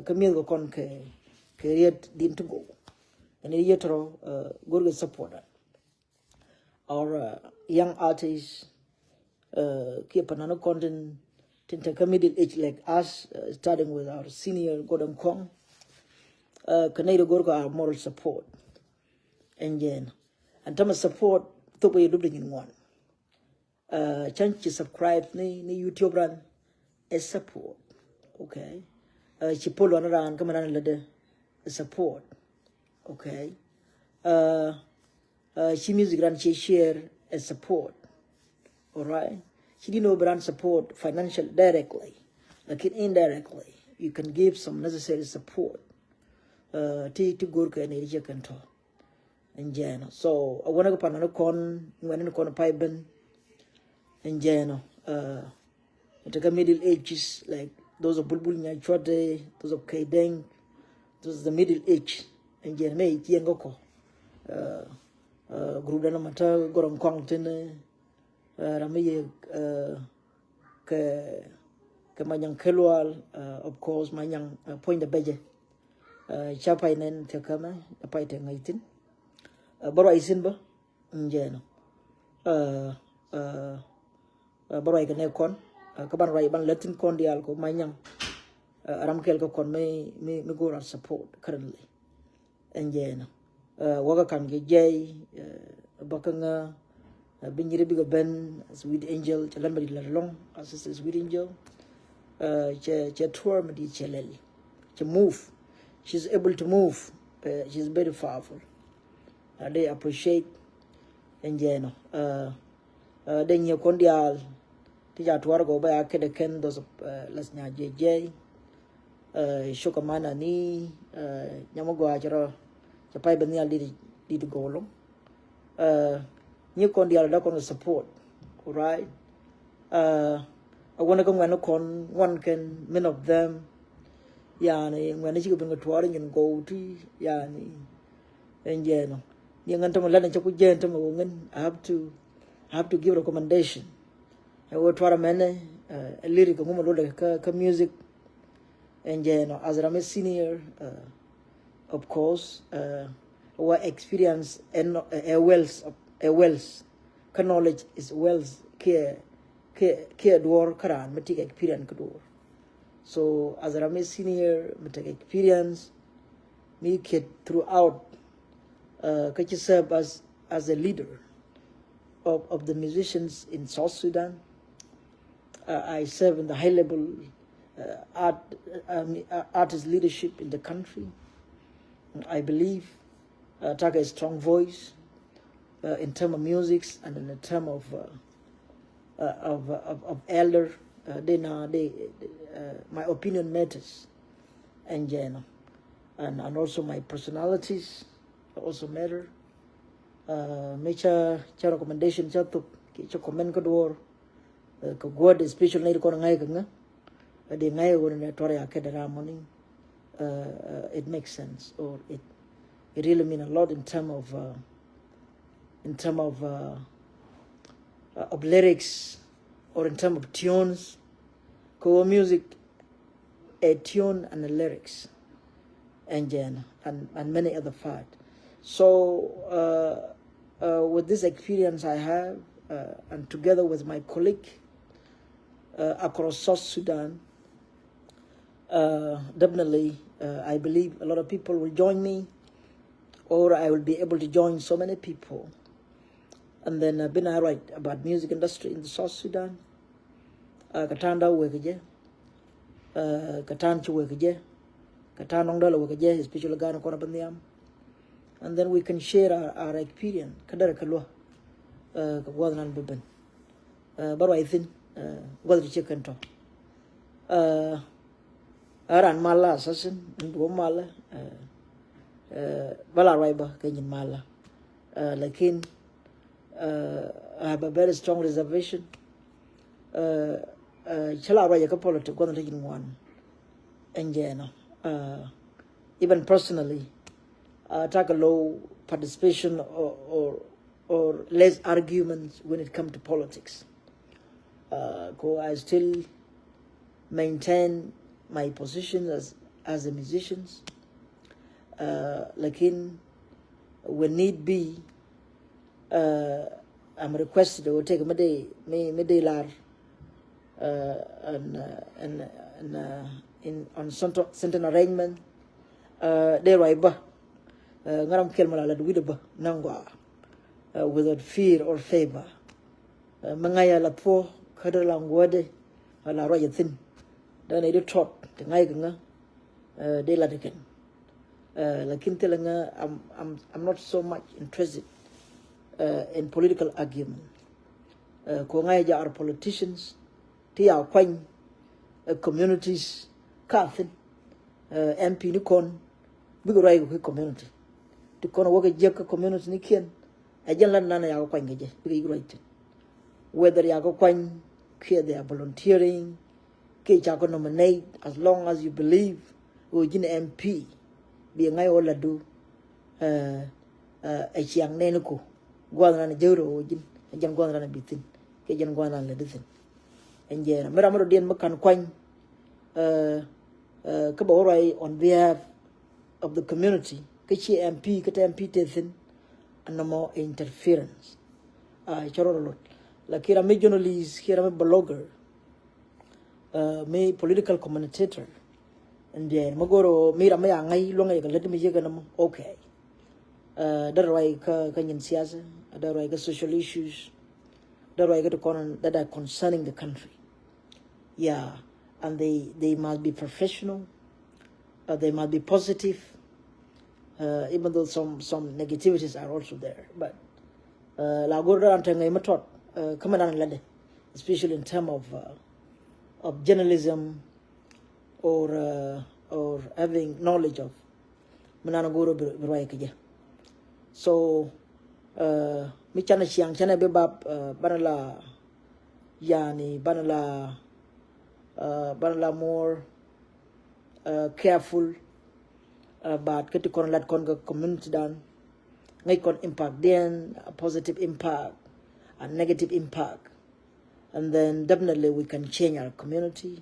Kä mi̱eth kɛ kɔn kɛ kɛ riet din ti gow. Ɛn i̱ yɛ tɔrɔ go̱rkɛ support our young artists kiɛ panani kɔn tin tin tekɛ middle age like us, starting with our senior Gordon Kong. Kɛ nɛy ti go̱rkɛ our moral support. Ɛn jɛn ɛn tämɛ support thok bä yɛ dup di nyin ŋuan. Can ci subscribe ni ni YouTube ran ɛ support. Okay. Ci follow ni ran kä mi ran lɛ dee ɛ support. Okay. Ci music ran ci share ɛ support. Alright. Ci di no bi ran support financial directly, lakin indirectly you can give some necessary support. Ti ti go̱rkɛ ni ri cɛ kɛn tɔ. Ɛn jɛn ɔ so a wänä kä panani kɔn ŋuɛni kɔn pay ben. Ɛn jɛn ɔ ɛn tekɛ middle ages like those of Bulbul Nyacuɔt, those of Kaideng, those of the middle age. Ɛn jɛn mɛ i̱ ciɛŋ kä kɔ group dan ma tä Gordon Kong tin ram mi yɛ kɛ kɛ Manyaŋ Kelual. Of course Manyaŋ puɔ̱nydɛ bɛcɛ. Ca pay nɛn thiɛ kämɛ a pay tɛ ŋäc thi̱n. Bä ruac thi̱n bä. Ɛn jɛn ɔ bä ruac kɛ nɛ kɔn kä ban ruac ban lät thi̱n kɔn diaal kɛ Manyaŋ. Ram kɛl kä kɔn mi mi mi go̱r a support currently. Ɛn jɛn ɔ wäkä kan kɛ jɛy bä kä ŋä bi nyiri bikɛ ben Sweet Angel cɛ län bä di lät lɔŋ. Sister Sweet Angel cɛ cɛ tour mi di cɛ lɛl cɛ move. She's able to move. She's very powerful. I really appreciate. Ɛn jɛn ɔ dee nyiɛ kɔn diaal ti ca tuar gɔw bä ya kɛdɛ kɛn those of Las Nya Jɛy Jɛy. Cuk amana ni nyam a gɔaa cɛ rɔ cɛ pay bä nhial dit dit gɔw loŋ. Nyi kɔn diaal da kɔn support. Alright. A wänä kä ŋuɛni kɔn ŋuan kɛn many of them. Yani ŋuɛni cikɛ ben kɛ tuar nyin gɔw ti yani. Ɛn jɛn ɔ ni ŋän tämɛ lät ni cɛ ku jɛn tämɛ wä ŋän I have to I have to give recommendation. Ɛ wä tuar mɛnɛ ɛ lyric ŋu mɛ lolɛ kä kä music. Ɛn jɛn ɔ as ram ɛ senior of course wä experience ɛ wealth ɛ wealth kä knowledge is wealth kiɛ kiɛ kiɛ duɔr kä raan mi tik experience kä duɔr. So as ram ɛ senior mi tik experience mi kid throughout kä ci serve as as a leader of, of the musicians in South Sudan. I serve in the high level art, artist leadership in the country. I believe uh, take a strong voice in term of music and in the term of uh, of, of, of elder. They now they my opinion matters. And jɛn ɔ and and also my personalities also matter. Mi ca ca recommendation ca thuk ki ca comment kä duɔr kɛ guɔt especially nɛy ti kɔn ŋa̱c kɛ ŋä. Di ŋa̱c kɛ ɣöö nɛ tuar ya kɛ dɛ ram mɔni. It makes sense or it it really mean a lot in term of uh, in term of uh, uh, of lyrics or in term of tunes. Kɛ ɣöö music a tune and the lyrics and jɛn and, and many other part. So uh, uh, with this experience I have uh, and together with my colleague uh, across South Sudan, uh, definitely uh, I believe a lot of people will join me or I will be able to join so many people. And then uh, bina right about music industry in the South Sudan. Kɛ ta̱a̱ da̱w wek kɛ jɛ kɛ ta̱a̱ ci wek kɛ jɛ kɛ ta̱a̱ nɔŋ dɔlɛ wek kɛ jɛ especially ga̱a̱n kɔn a bä nhiam. And then we can share our, our experience kä dɛrɛ kɛ luä kɛ gua̱th nan bä ben. Bä ruac thi̱n gua̱th ti ciek kɛn tɔ. Ɛ ran malä assassin in duɔ malä bä la ruac bä kɛ nyin malä. Lakin I have a very strong reservation. Cä la ruac kä politic gua̱th ti nyin ŋuan. Ɛn jɛn ɔ even personally uh, take a low participation or, or, or less arguments when it comes to politics. Uh, ko I still maintain my position as, as a musician. Uh, lakin When need be, uh, I'm requested to take mi dee, mi, mi dee lar, uh, and, uh, and, and, uh, in, on certain, certain arrangement, uh, dee ruac bä, uh, ŋäram kɛl mi la lat wi̱dɛ bä naŋ gɔaa, uh, without fear or favor. Uh, mi ŋa̱c a la thuɔ̱k kä dee la ŋuɔ̱tdɛ, uh, la ruac a thi̱n. Dee nɛy di tɔt ti ŋa̱c kɛ ŋä, uh, dee lat kɛn. Uh, lakin thilɛ ŋä, I'm, I'm, I'm not so much interested, uh, in political argument. Uh, kɛ ɣöö ŋa̱c jɛ are politicians ti ya kuany, uh, communities ka thi̱n. Uh, M P ni kɔn bikɛ ruac kɛ community ti kɔn wä kɛ jiäk kä community ni kiɛn. Ɛ jɛn lat nan ya kɛ kuany kɛ jɛ bikɛ yik ruac thi̱n. Whether ya kɛ kuany kiɛ they are volunteering kiɛ ca kɛ nominate, as long as you believe ɣöö ji̱n M P bi ŋa̱c ɣöö ladu, uh, uh, ɛ ciaŋ nɛn ku gua̱th nan jek rɔ ɣöö ji̱n ɛ jɛn gua̱th nan bi thi̱n kiɛ jɛn gua̱th nan ladu thi̱n. Ɛn jɛn mi ram mi rɔ diɛn mi kan kuany, uh, uh, kä bɛ wä ruac on behalf of the community kä ci M P kä te M P te thi̱n. Anɔmɔ interference. Uh, cɛ rɔ lot. Lakin ram mi journalist kiɛ ram mi blogger, uh, mi political commentator. Ɛn jɛn mi go̱r ɣöö mi ram mi ya ŋa̱c luäŋ yɛ kɛ lät mi yek ɛn ɛmɔ. Okay. Uh, dee ruac kä, kä nyin siasa, dee ruac kä social issues, dee ruac kä ti kɔn that are concerning the country. Yeah, and they, they must be professional, uh, they must be positive, uh, even though some, some negativities are also there. But, uh, la go̱r dee ran te ŋäc mi tɔt, uh, kä mi nan latdɛ, especially in term of, uh, of journalism or, uh, or having knowledge of mi nan go̱r bi, bi ruac kɛ jɛ. So, uh, mi canɛ ciaŋ canɛ bi bap, uh, banɛ la, yani, banɛ la, uh, banɛ la more, uh, careful, uh, about kä ti kɔn lat kɔn kä community dan. Ŋäc kɔn impact diɛn, a positive impact, a negative impact. And then definitely we can change our community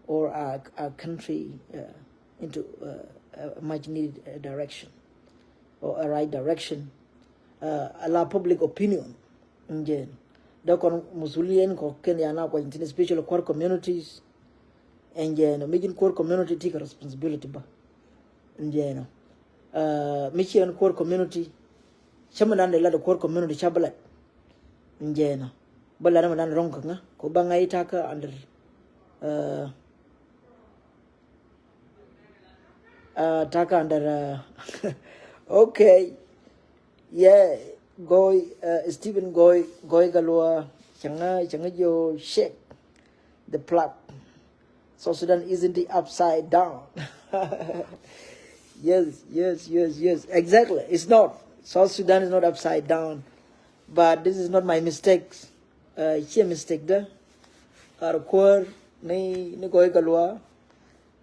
or our, our country, uh, into, uh, a much needed, uh, direction or a right direction. Uh, a la public opinion. Ɛn jɛn dee kɔn musuliɛn kɔ kɛn ya na kuany thi̱n, especially kuäär communities. Ɛn jɛn mi ji̱n kuäär community ti kɛ responsibility bä. Ɛn jɛn, uh, mi ciɛn kuäär community, cä mi nan dee lat kuäär community ca bi lat. Ɛn jɛn bä lat mi nan ro̱ŋ kä ŋä kɛ ba ŋa̱c takä under, uh, uh, takä under, uh, okay. Yeah, Goy, uh, Stephen Goy, Goy Galua, cäŋä, cäŋä jiö shake the plug. South Sudan isn't it upside down? Yes, yes, yes, yes. Exactly. It's not. South Sudan is not upside down. But this is not my mistake. Uh, ciɛ mistake dä. Kar kuäär ni, ni Goy Galua.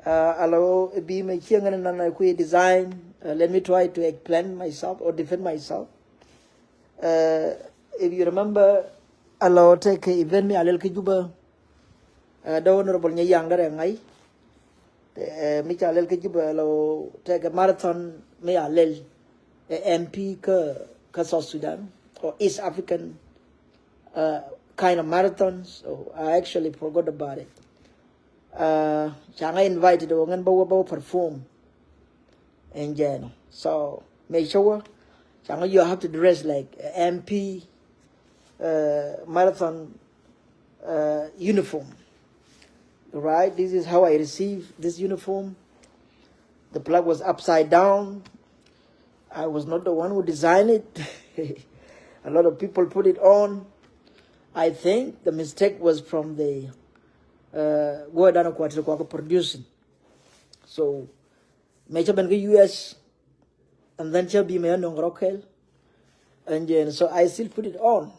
Uh, alo bi mɛ ciɛ ŋän nan kui̱ design. Uh, let me try to explain myself or defend myself. Uh, if you remember, alo tekɛ event mi a lɛl kä Juba. Uh, the Honorable Nyayaŋ Dɛrɛ Ŋa̱c. Uh, mi ca lɛl kä Juba, alo tekɛ marathon mi a lɛl, uh, M P kä, kä South Sudan or East African, uh, kind of marathons. So I actually forgot about it. Uh, ca ŋa̱ invited ɣöö ŋän bä wä, bä wä perform. Ɛn jɛn ɔ. So make sure ca ŋa̱ you have to dress like M P, uh, marathon, uh, uniform. Right? This is how I received this uniform. The plug was upside down. I was not the one who designed it. A lot of people put it on. I think the mistake was from the, uh, guɔ dan kuat ti kuak producing. So mɛ cä ben kä U S, and then cä bi mɛ nɔŋ rɔ kɛl. And then, so I still put it on.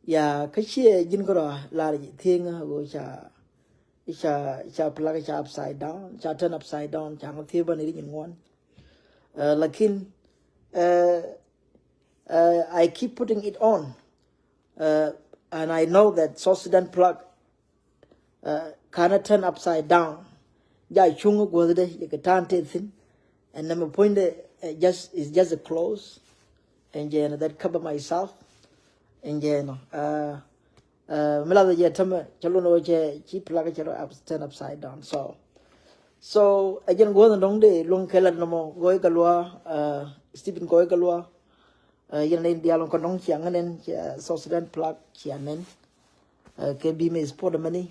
Ya, kä ciɛ ji̱n kärɔ lar thieŋä ɣöö ca, ca, ca plug ca upside down, ca turn upside down, ca ŋä thiee bä ni ri nyin ŋuan. Uh, lakin, uh, uh, I keep putting it on. Uh, and I know that South Sudan plug, uh, cannot turn upside down. Ja cuŋ guɔthdɛ yɛ kɛ ta̱a̱n tëë thi̱n. And nɛmɛ puɔ̱nydɛ, uh, just, is just a clothes. Ɛn jɛ nɔ, that cover myself. Ɛn jɛ nɔ, mi lath jɛ tämɛ cɛ lun wä cɛ ci plak cɛ rɔ up, turn upside down. So, so ɛ jɛn guɔth dɔŋ de luŋ kɛ lat nɔmɔ Gɔy Gatluak, Stephen Gɔy Gatluak. Yɛn ni dial kɔn dɔŋ cia ŋa nɛn, cia South Sudan plak cia nɛn. Kɛ bi mi sport mani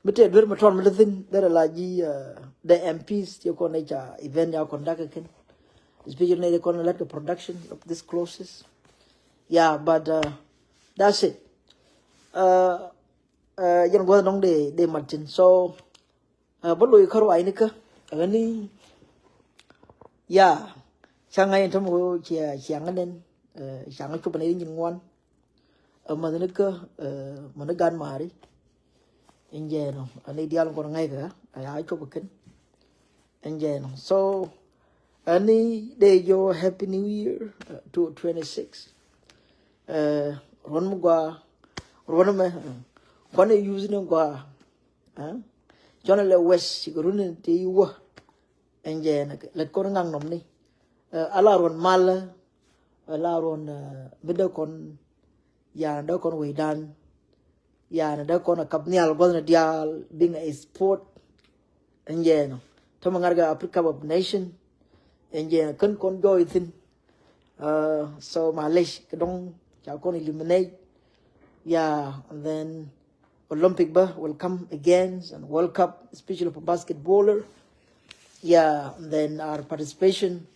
mi te duer mi tɔn mi te thin derɛ la ji̱ the M Ps ti kɔn ne ca event ya kɔn dak kɛn, especially ne kɔn lat kɛ production of this clothes. Yeah, but that's it. Jɛn guɔth dɔŋ de de Martin. So bä loc kä ruac ni kä ɣän ni, ya, ca ŋa̱c in tämɛ ɣöö cia ŋä nɛn, ca ŋä cop ni nyin ŋuan. Ɛ mäth ni kä mäni gan mari. Ɛn jɛ nɔ, ani dial ŋuan ŋa̱c kä a ya cop kɛn. Ɛn jɛ nɔ. So ani dee jɔ happy new year two twenty six. Ruɔn mi gua, ruɔn mɛ kuan ɛ yuth ni gua. Cɔn lɛ wes ci kɛ run ti wä. Ɛn jɛ nɔ lɛt kɔn ŋaŋ nɔm ni. Ala ruɔn malä, ala ruɔn mi dee kɔn, yan dee kɔn wecdan, yan dee kɔn a kap nhial gua̱thni diaal being a sport. Ɛn jɛ nɔ tämɛ ŋa̱rkɛ Africa Cup of Nation. Ɛn jɛ nɔ kän kɔn jɔɔy thin. So malɛc kɛ dɔŋ ca kɔn eliminate. Yeah, and then Olympic bä will come again and World Cup, especially for basketballer. Yeah, and then our participation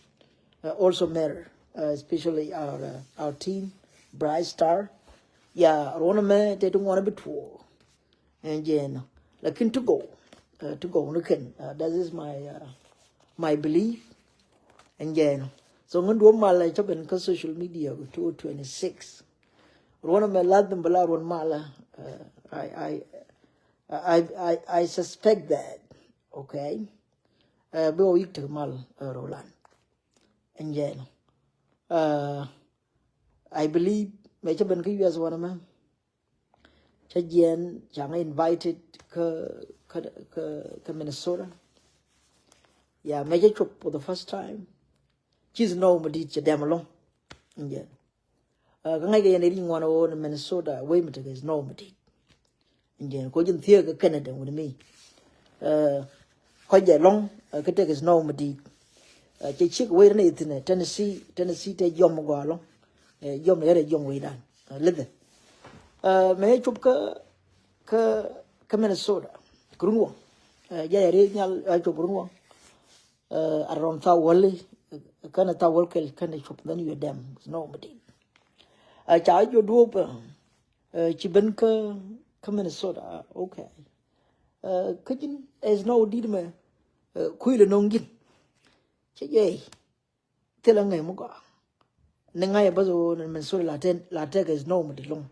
also matter, especially our our team, Bright Star. Yeah, ruɔn mɛ te ti ŋuan bi tuɔ. Ɛn jɛ nɔ. Lakin to go, to go ni kɛn, that is my my belief. Ɛn jɛ nɔ. So ŋän duɔ mal ca ben kä social media two twenty six. Ruɔn mɛ ladhim bɛ la ruɔn mal. I I I I I suspect that. Okay. Bi wä yik tek mal rulan. Ɛn jɛ nɔ. I believe mɛ ca ben kä U S wanɛ mɛ. Ca jiɛn ca ŋä invited kä kä kä kä Minnesota. Ya mɛ ca cop for the first time. Ci snow mi dit cɛ dɛm alɔŋ. Ɛn jɛ nɔ. Kä ŋa̱c kɛ yɛn ɛ ri̱c ŋuan ɣöö ni Minnesota wec mi tekɛ snow mi dit. Ɛn jɛ nɔ ko ji̱n thiee kä Canada wuni mi. Kɔc jɛ lɔŋ kä tekɛ snow mi dit. Cɛ ciek wec ri ni thin Tennessee, Tennessee te jiɔm mi gɔaa lɔŋ. Jiɔm ni yɛrɛ jiɔm wecdan lithɛ. Mɛ cop kä kä kä Minnesota kɛ run waŋ. Jɛ yɛ ri nyal a cop run waŋ. Around thaw wäli kɛn thaw wäl kɛl kɛn cop, then you dɛm snow mi dit. Ca jɔ duɔp ci ben kä kä Minnesota. Okay. Kä ji̱n ɛ snow dit mɛ kui̱ lɛ no̱ŋ ji̱n. Cɛ jɛ thilɛ ŋäc mi gɔaa. Ni ŋa̱c bäth ɣöö ni Minnesota la tɛk, la tɛk snow mi dit lɔŋ.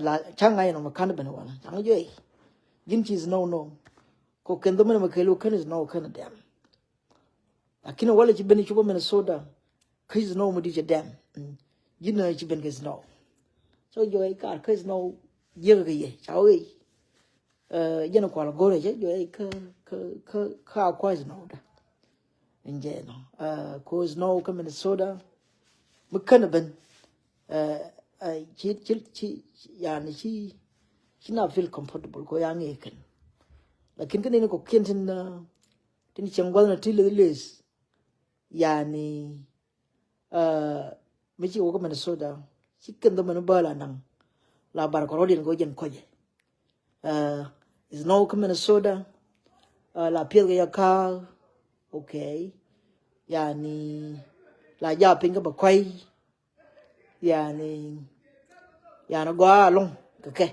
La ca ŋa̱c nɔ mi ka̱n ben walɛ ca ŋa̱c jɔy. Ji̱n ci snow nɔ. Ko kɛn dhomɛn mi kɛl wä kän snow kän dɛm. Lakin walɛ ci ben cupä Minnesota kä snow mi dit cɛ dɛm. Ji̱n ci ben kɛ snow. So jɔy kar kä snow jiäk kɛ yɛ ca wee. Jɛn kual go̱rɛ cɛ jɔy kä kä kä kä a kua̱c snow da. Ɛn jɛ nɔ ko snow kä Minnesota mi kän ben. Ci ci ci yani ci ci na feel comfortable ko ya ŋiɛ kän. Lakin kä nini kɔ kiɛn tin tin cieŋ gua̱th na ti leth leth. Yani mi ci wä kä Minnesota ci kän dhomɛn bä la naŋ la bar kɔ rɔ̱diɛn kɛ wä jɛn kɔcɛ. Is no kä Minnesota. La piɛth kɛ ya ka̱a̱k. Okay. Yani la ja piny kä bä kɔy. Yani yani gɔaa alɔŋ kɛ kɛ.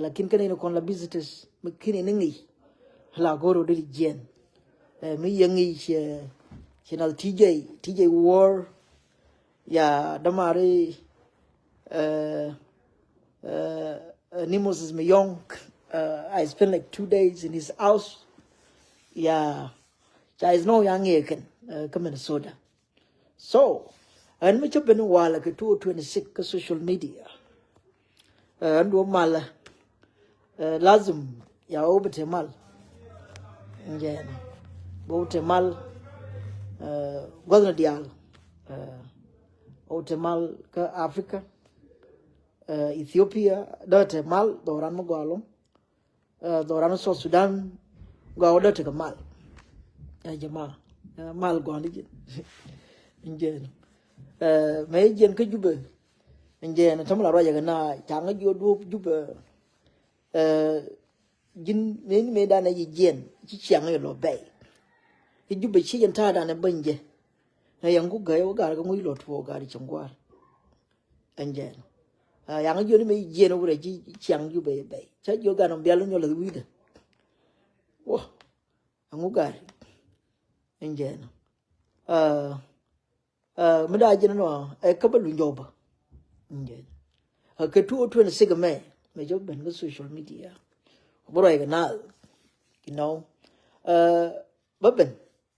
Lakin kɛn in kɔn la visitors mi kin in ŋic la goro di jiɛn. Mi yɛ ŋic ci nath T J, T J War. Ya damari ni Moses Mayong. I spent like two days in his house. Ya ca is no ya ŋiɛ kɛn kä Minnesota. So ɛn mi cä ben walɛ kɛ two twenty six kä social media. Ɛn duɔ malɛ. Lazim ya wä bi te mal. Njɛn bä wä te mal. Guathni diaal. Wä te mal kä Africa, eh, Ethiopia, dee te mal dhɔran mi gɔaa ɛlɔ̱ŋ. Eh, dhɔran South Sudan gɔaa wä dee te kɛ mal. Ya jama, eh, mal gɔaa ni ji̱n. Ɛn jɛn. Eh, mɛ jiɛn kä Jubɛ. Ɛn jɛn, tɔm la ruacɛ kɛ na, caŋ jiɔ duɔ̱p Jubɛ. Eh, ji̱n mëë ni mëë danɛ ji̱ jiɛn, ci ciaŋ i̱ lɔ bɛy. I̱ Jubɛ ci jɛn ta̱a̱ danɛ bäny jɛ. Ɛ yɛn ku gäy wä gar kä ŋuc lɔ tuɔɔk gar i̱ cieŋ gua̱a̱r. Ɛn jɛn. Ɛ yaŋ jiɔni mëë jiɛn wurɛ ci ciaŋ Jubɛ i̱ bɛy. Ca jiɔ gan ɔ bial nyɔl i̱ wi̱dɛ. Wä. Ɛŋu gar. Ɛn jɛn. Ɛ, ɛ, mi daa jiɛn nɔ, ɛ kä bä luny jɔw bä. Ɛn jɛn. Ɛ kɛ two oh twenty-six mɛ, mɛ jɔw ben kä social media. Bä ruac kɛ naath. You know. Ɛ, bä ben.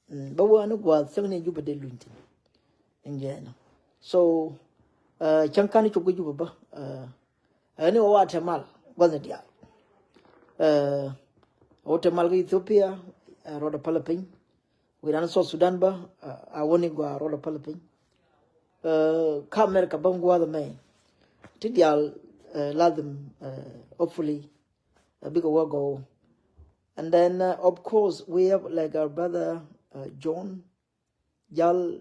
Mm, bä wä ni gua̱a̱th cäŋ ni Jubɛ dee luny thi̱n. Ɛn jɛn. So, ɛ, cäŋ kan cop kä Jubɛ bä. Ɛ, ɛ ni wä wa te mal, gua̱th ni diaal. Ɛ, wä te mal kä Ethiopia, ɛ, ruɔdɛ päl piny. Wi̱dan South Sudan bä, ɛ, a wä ni gɔaa ruɔdɛ päl piny. Ɛ, kä America bä gua̱th mɛ. Ti diaal, ɛ, ladhim, ɛ, hopefully, ɛ, bikɛ wä gɔw. And then, uh, of course, we have, like, our brother, uh, John Jal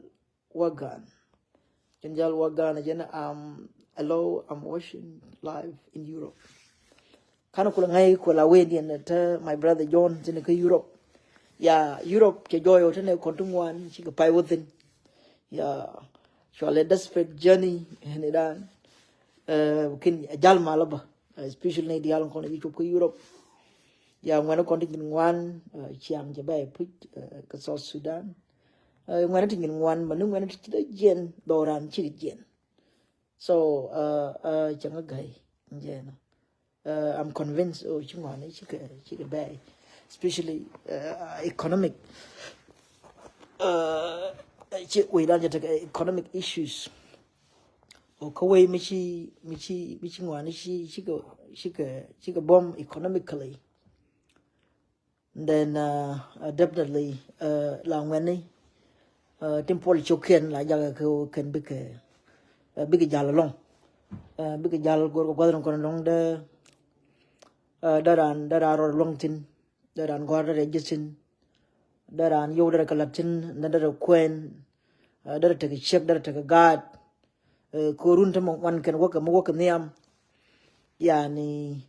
Wagan. John Jal Wagan, jɛn, um, hello, I'm watching live in Europe. Kan kula ŋäc kula wen yɛn te my brother John tin kä Europe. Ya Europe cɛ jɔɔy ɔ te nɛ kɔn ti ŋuan cikɛ pay wä thi̱n. Ya, cualɛ desperate journey ni dan. Eh, kin jal mal bä. Eh, especially ni dial kɔn ji cop kä Europe. Ya ŋuan kɔn ti nyin ŋuan, eh, ciaŋ cɛ bɛ puc, eh, kä South Sudan. Eh, ŋuan ti nyin ŋuan, ma ni ŋuan ti ci dee jiɛn, dhoran ci jiɛn. So, eh, eh, cɛ ŋa gay, jɛn. Uh, I'm convinced, oh, ci ŋuan, ci kɛ, ci kɛ bɛy, especially, uh, economic. Uh, ci wei dan jɛ tekɛ economic issues. O kä wei mi ci, mi ci, mi ci ŋuan, ci, ci kɛ, ci kɛ, ci kɛ bom economically. Then, uh, uh, definitely, uh, la ŋuɛni, uh, tin puɔl cok kɛn la jakɛ kɛ kɛn bikɛ, uh, bikɛ jal alɔŋ. Uh, bikɛ jal gor kɛ guath ni kɔn alɔŋ dee, uh, dee ran, dee ran rɔd alɔŋ thin, dee ran gɔr dee rɛ ji̱ thin, dee ran yow dee rɛ kɛ lat thin, dee rɛ kuɛn, uh, dee rɛ tekɛ ciek, dee rɛ tekɛ gaat. Uh, kɛ run te mɛ ŋuan kɛn wäkɛ, mɛ wäkɛ nhiam. Yani,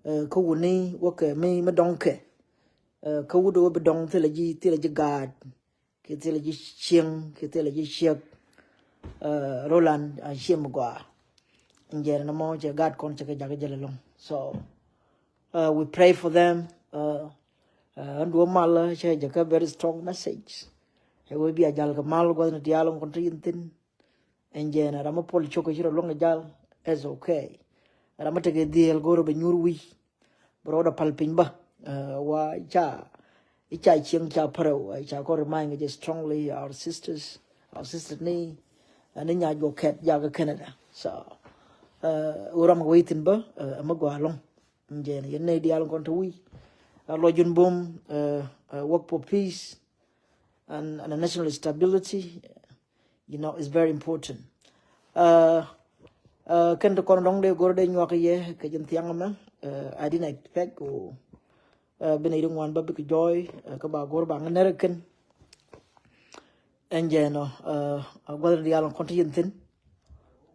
uh, kä wuni wäkɛ mi, mi dɔŋ kɛ. Uh, kä wut wä bi dɔŋ thilɛ ji̱, thilɛ ji̱ gaat. Kɛ thilɛ ji̱ cieŋ, kɛ thilɛ ji̱ ciek. Uh, rolan a ciem gɔaa. Ɛn jɛn nɔmɔ cɛ gaat kɔn cɛ kɛ jakä jɛl alɔŋ. So, uh, we pray for them. Uh, uh, ɛn duɔ mal cɛ jɛ kä very strong message. Ɛ wee bi a jal kɛ mal guath ni diaal kɔn te yin thin. Ɛn jɛn ram mi puɔl cok kɛ ci rɔ luɔŋ kɛ jal, it's okay. Ram mi tekɛ dhiel go̱o̱r bɛ nyuur wi̱c. Bɛ rɔɔdɛ pal piny bä. Uh, wa ca, ica cieŋ ca pärɛw, uh, ca kɔn remind kɛ jɛ strongly our sisters, our sisters ni, uh, ni nya juɔk kɛt jakä Canada. So, uh, wä ram kɛ wä ithin bä, uh, ɛmɛ gɔaa lɔŋ. Ɛn jɛn yɛn nɛy diaal kɔn te wi̱c. Uh, lɔ jun bum, uh, uh, work for peace and, and a national stability. You know, it's very important. Uh, uh, kɛn ti kɔn dɔŋ dee go̱r dee nyuak yɛ kɛ jɛn thiaŋ mɛ. Uh, I didn't expect o, uh, bi nɛy ri ŋuan ba bikɛ jɔɔy, uh, kä ba go̱r ba ŋä nɛr kɛn. Ɛn jɛn ɔ, uh, a guath diaal kɔn ti yɛn thin.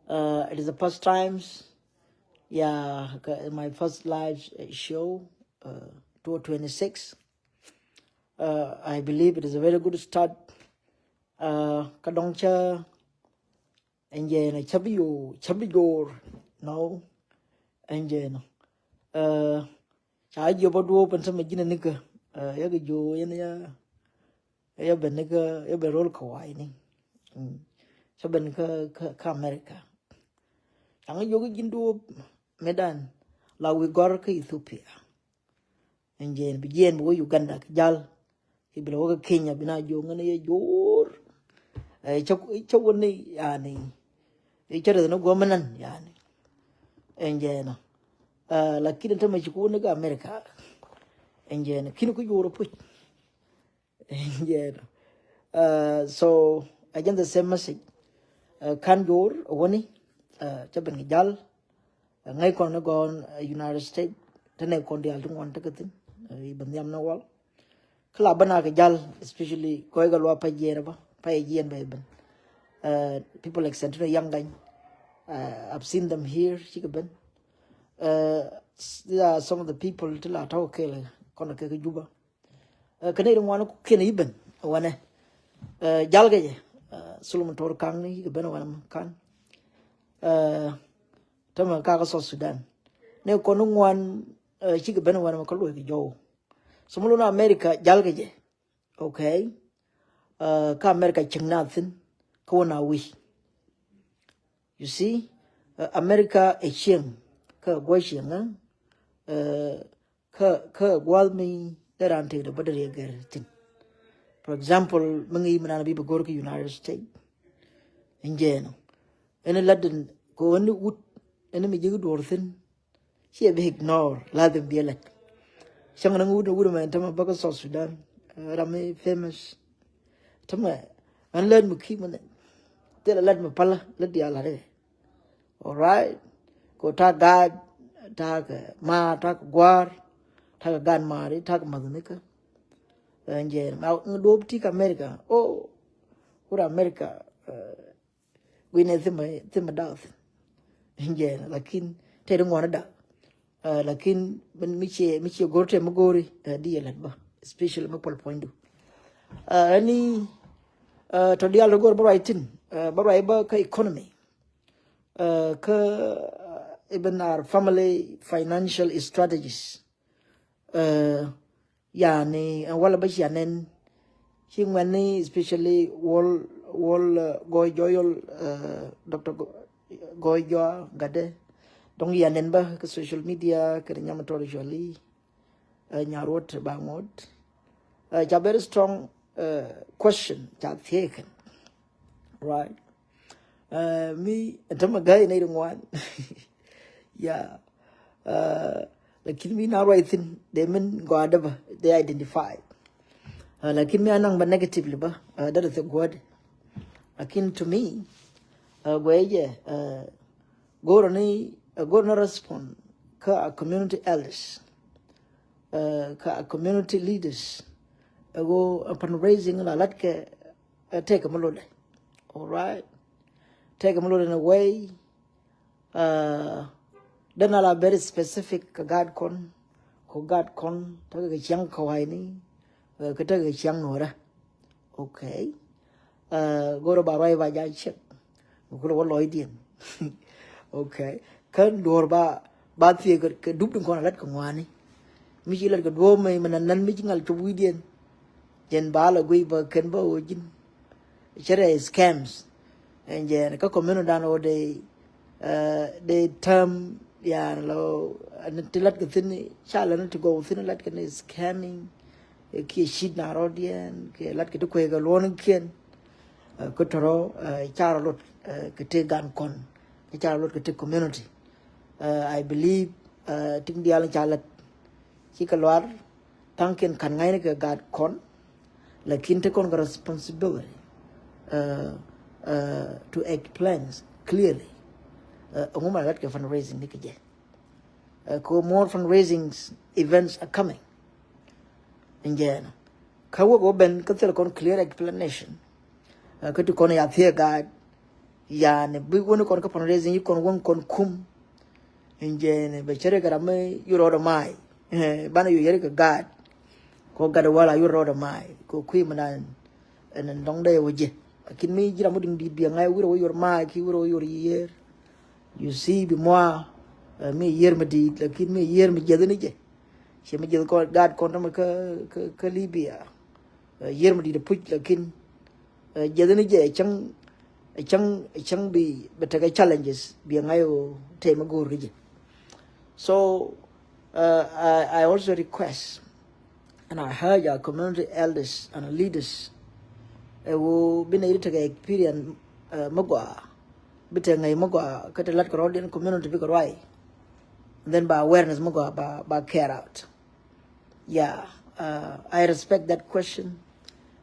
Uh, it is the first times, yeah, my first live, uh, show, uh, two twenty-six. Uh, I believe it is a very good start. Uh, kä dɔŋ cä ɛn jɛn ɔ cä bi yo̱o̱r, cä bi jo̱o̱r, no. Ɛn jɛn ɔ, uh, ca jiɔp a duɔp ɛn tämɛ ji̱n anikä, uh, yakɛ jo̱o̱r yɛn ya, ya ben nikä, ya ben ro̱l kä wa̱i̱ni. Mm. Cä ben kä, kä, kä America. Caŋ jiɔk ji̱n duɔp mëë dan la wi̱i̱ gɔ̱r kä Ethiopia. Ɛn jɛn bi jiɛn bi wä Uganda kɛ jal. Kɛ bi la wä kɛ Kenya bi na jo̱o̱ŋ ni yɛ jo̱o̱r. Ɛ, cä, cä wä ni, yani. Ɛ, cä rɛth ni guɔ̱m nan, yani. Ɛn jɛn ɔ. Ɛ, lakin tämɛ ci ku wä ni kɛ America. Ɛn jɛn ɔ. Kin ku jo̱o̱r ɔ puc. Ɛn jɛn ɔ. Ɛ, so, ɛ jɛn the same message. Ɛ, ka̱n jo̱o̱r wäni, ɛ, cä ben kɛ jal. Ɛ, ŋäc kɔn ni gɔ̱ɔ̱n, ɛ, United States, te nɛ kɔn diaal ti ŋuan tekɛ thi̱n, ɛ, i̱ ben nhiam ni wal. Kä la ben a kɛ jal, especially kɔc kɛ luaak pay jiɛɛn bä, pay jiɛɛn bä i̱ ben. Ɛ, people like Santino Young Gany, ɛ, I've seen them here, cikɛ ben. Ɛ, these are some of the people ti la tɔ̱ kɛɛl kɔn kɛ kɛ Juba. Ɛ, kɛ nɛy ti ŋuan kiɛn i̱ ben wanɛ. Ɛ, jal kɛ jɛ, ɛ, Solomon Tor Kaŋ ni i̱ kɛ ben wanɛ mɛ ka̱n. Ɛ, tämɛ kakä South Sudan. Nɛ kɔn ni ŋuan, ɛ, cikɛ ben wanɛ mɛ kä luɔc kɛ jɔw. Somalo na America jal kɛ jɛ. Okay. Ɛ, kä America cieŋ na thi̱n kä wä na wi̱i̱. You see, ɛ, America ɛ cieŋ kä guɔ cieŋ, ɛ, kä, kä gua̱th mi dee raan tëëkdɛ bä dee riɛk gɛr thi̱n. For example, mi ŋi̱i̱c mi naan bi bɛ go̱r kä United States. Ɛn jɛɛn ɔ. Ɛn lat den kɛ ɣän ni wut, ɛn mi ji̱ ki duɔ̱ɔ̱r thi̱n. Ciɛ bi ignore, lazim bi ɛ lat. Cäŋ ni wut, wut mɛ tämɛ bä kä South Sudan, ɛ, ram mi famous. Tämɛ, ɣän lät mi ki̱i̱ mi nɛ. Thilɛ lät mi pälä, lät diaal lat ɛ. All right. Ko ta̱a̱ gaat, ta̱a̱ kɛ maar, ta̱a̱ kɛ gua̱a̱r, ta̱a̱ kɛ gaat maari, ta̱a̱ kɛ ma̱thnikä. Ɛn jɛɛn, ma ŋä duɔ̱ɔ̱p ti kä America. Oh, wut America, ɛ, guinɛ thimɛ, thimɛ daw thin. Ɛn jɛɛn, lakin te di ŋuɔni daw. Ɛ, lakin mi, mi ciɛ, mi ciɛ go̱r te mi go̱ri, ɛ, di yɛ lät bä. Especially mi puɔl puɔ̱nydu. Ɛ, ɛni, ɛ, tɔ diaal ti go̱r bä ruac thin, ɛ, bä ruac bä kä economy. Ɛ, kä, ɛ, even our family financial strategies. Ɛ, yani, ɛ, wala bä cia nɛn. Ci ŋuɛni, especially Wol, Wol, ɛ, Gɔy Joyol, ɛ, Doctor Gɔy Joa Gatde. Dɔŋ ya nɛn bä kä social media, kɛ nyam tɔri cɔli. Ɛ, Nyaruot ba ŋot. Ɛ, ca very strong, ɛ, question ca thiekɛn. Right. Ɛ, mi, ɛn tämɛ gäi nɛy ti ŋuan. Yeah. Ɛ, lakin mi na ruac thin, dee min gɔaa dee bä, dee identify. Ɛ, lakin mi anaŋ bä negatively bä, ɛ, that is a good. Lakin to me, ɛ, guɛ jɛ, ɛ, go̱r ni, ɛ, go̱r ni respond kä a community elders. Ɛ, kä a community leaders. Ɛ, go, ɛ, fundraising la lat kɛ, ɛ, tɛkɛ mi lotdɛ. All right. Tɛkɛ mi lotdɛ in a way, ɛ, den a la very specific kɛ gaat kɔn. Kɛ gaat kɔn, tekɛ kɛ ciaŋ kɛ wa̱i̱ni, ɛ, kɛ tekɛ kɛ ciaŋ nuɔrä. Okay. Ɛ, go̱rɛ ba ruac ba ja check. Mi kulɛ wä lɔcdiɛn. Okay. Kä duɔ̱ɔ̱r ba, ba thiee kɛ, kɛ dup tin kɔn a lat kɛ ŋuani. Mi ci lat kɛ duɔ̱ɔ̱r mɛ, mɛ nan nan mi ci ŋal cop wi̱cdiɛn. Jɛn ba la guic bä kɛn bä ɣöö ji̱n. Cɛ rɛ scams. Ɛn jɛn kä community dan ɣöö dee, ɛ, dee term, yani, lɔ, ɛn ti lat kɛ thin, ca lɛ ni ti gɔw thin lat kɛ ni scamming. Ɛ, kiɛ cit na rɔɔdiɛn, kiɛ lat kɛ ti kueek kɛ luɔ̱nikiɛn. Ɛ, kä tɔrɔ, ɛ, ca rɔ lot, ɛ, kɛ ti gan kɔn, kä ca rɔ lot kɛ ti community. Ɛ, I believe, ɛ, tin diaal ca lat. Cikɛ luar, thaŋkiɛn ka̱n ŋa̱cni kɛ gaat kɔn, lakin te kɔn kɛ responsibility, ɛ, ɛ, to explain clearly, ɛ, ɛŋu ma lat kɛ fundraising ni kɛ jɛ. Ɛ, ko more fundraising events are coming. Ɛn jɛɛn. Kä wä kɛ wä ben kä thil kɔn clear explanation. Ɛ, kä ti kɔn ya thiee gaat. Yani, bi wä ni kɔn kä fundraising, yi kɔn wä kɔn kum. Ɛn jɛɛn, bɛ cɛ ri kɛ ram mi yu rɔɔdɛ ma̱a̱y. Ɛ, banɛ yu yɛri kɛ gaat. Kɔ gat wala yu rɔɔdɛ ma̱a̱y. Kɔ kui̱ mi nan. Ɛn dɔŋ dee wä jɛ. Lakin mi ji̱ ram mi di̱ŋ di̱i̱t biɛ ŋa̱c wi̱rɛ wä yor ma̱a̱ ki wi̱rɛ wä yor yiëër. You see bi mɔa, ɛ, mi yiëër mi di̱i̱t, lakin mi yiëër mi jiɛth ni jɛ. Ciɛ mi jiɛth kɔn gaat kɔn tɔmɔ kä, kä, kä Libya. Ɛ, yiëër mi di̱i̱t puc, lakin, ɛ, jiɛth ni jɛ cäŋ, cäŋ, cäŋ bi, bi tekɛ challenges biɛ ŋa̱c ɣöö tɛm mi go̱o̱r ki jɛ. So, uh, I, I also request, and I urge our community elders and leaders, ɛ ɣöö bi nɛy ti tekɛ experience, ɛ, mi gɔaa, bi tekɛ ŋäc mi gɔaa, kä ti lat kɛ rɔɔdiɛn community bikɛ ruac. And then ba awareness mi gɔaa ba, ba care out. Yeah, uh, I respect that question.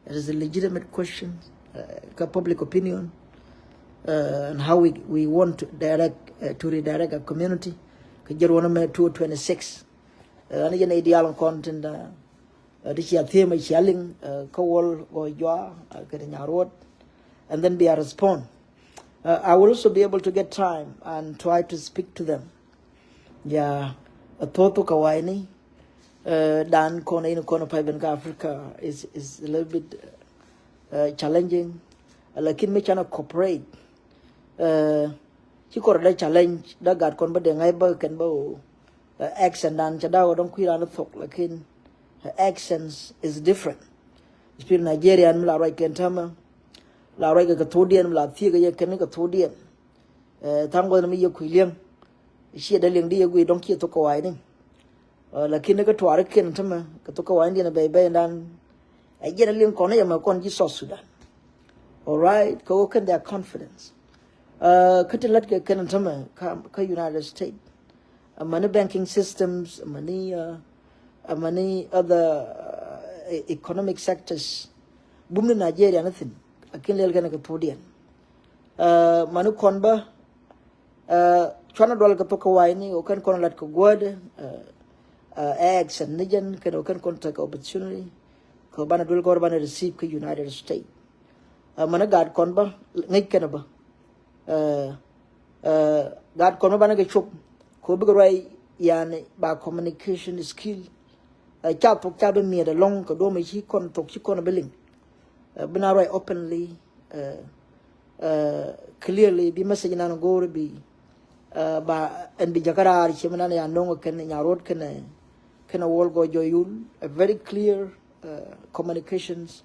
It is a legitimate question, uh, kä public opinion. uh, and how we, we want to direct, uh, to redirect our community. Kɛ jɛn ruɔ̱n mɛ two twenty-six. Uh, ani jɛn idial kɔn tin da. Uh, di cia thiema cia liŋ, uh, kä Wol Gɔɔ Juak, uh, kɛ Nyaruot. And then be a respond. Uh, I will also be able to get time and try to speak to them. Yeah, a thotho ka waini. Uh, dan kɔn in kɔn pa ben ka Africa is, is a little bit, uh, challenging. Uh, lakin mi chana cooperate. Uh, ci kɔr da challenge da gat kɔn ba de ngai ba kɛn ba o. Uh, accent dan ca da o dɔŋ kuiran thok lakin, uh, accents is different. Especially Nigerian mi la ruac kɛn tama. La ruac kɛ ka thodiɛn mi la thiek kɛ yɛ kɛn ka thodiɛn. Uh, thank God mi yɛ kui liɛŋ. Ciɛ da liɛŋ di yɛ gui dɔŋ kiɛ thok ka waini. Uh, lakin ni kä tuaari kiɛn tämɛ kɛ thok kä wa̱i̱ diɛn bɛy bɛy dan. Ɛ jiɛn liŋ kɔn ni yɛ mɛ kɔn ji̱ South Sudan. All right, kɛ wä kɛn their confidence. Uh, kä ti lat kɛ kɛn tämɛ kä, kä United States. Amäni banking systems, amäni, uh, amäni other, uh, e- economic sectors. Bum ni Nigeria ni thin. Akin lɛl kɛn kɛ thodiɛn. Uh, mani kɔn bä, uh, cuanɛ dual kɛ thok kɛ wa̱i̱ni, ɣöö kɛn kɔn lat kɛ guädɛ, uh, uh, accent ni jɛn, kɛn ɣöö kɛn kɔn tekɛ opportunity kɛ banɛ duel kɔr banɛ receive kä United States. Uh, mani gaat kɔn bä ŋäc kɛn bä, uh, uh, gaat kɔn bä banɛ kɛ cop kɛ ɣöö bikɛ ruac, yani, ba communication skill. Uh, ca thok ca bi miɛt ɛlɔ̱ŋ kɛ duɔ̱mɛ ci kɔn thok ci kɔn bi liŋ. Uh, bi na ruac openly, uh, uh, clearly, bi message nan go̱o̱r bi, uh, ba ɛn bi jakä raar ciɛ mi nan ya no̱ŋ kɛn Nyaruot kɛn, kɛn Wol Gɔɔ Juak Yul, a very clear, uh, communications,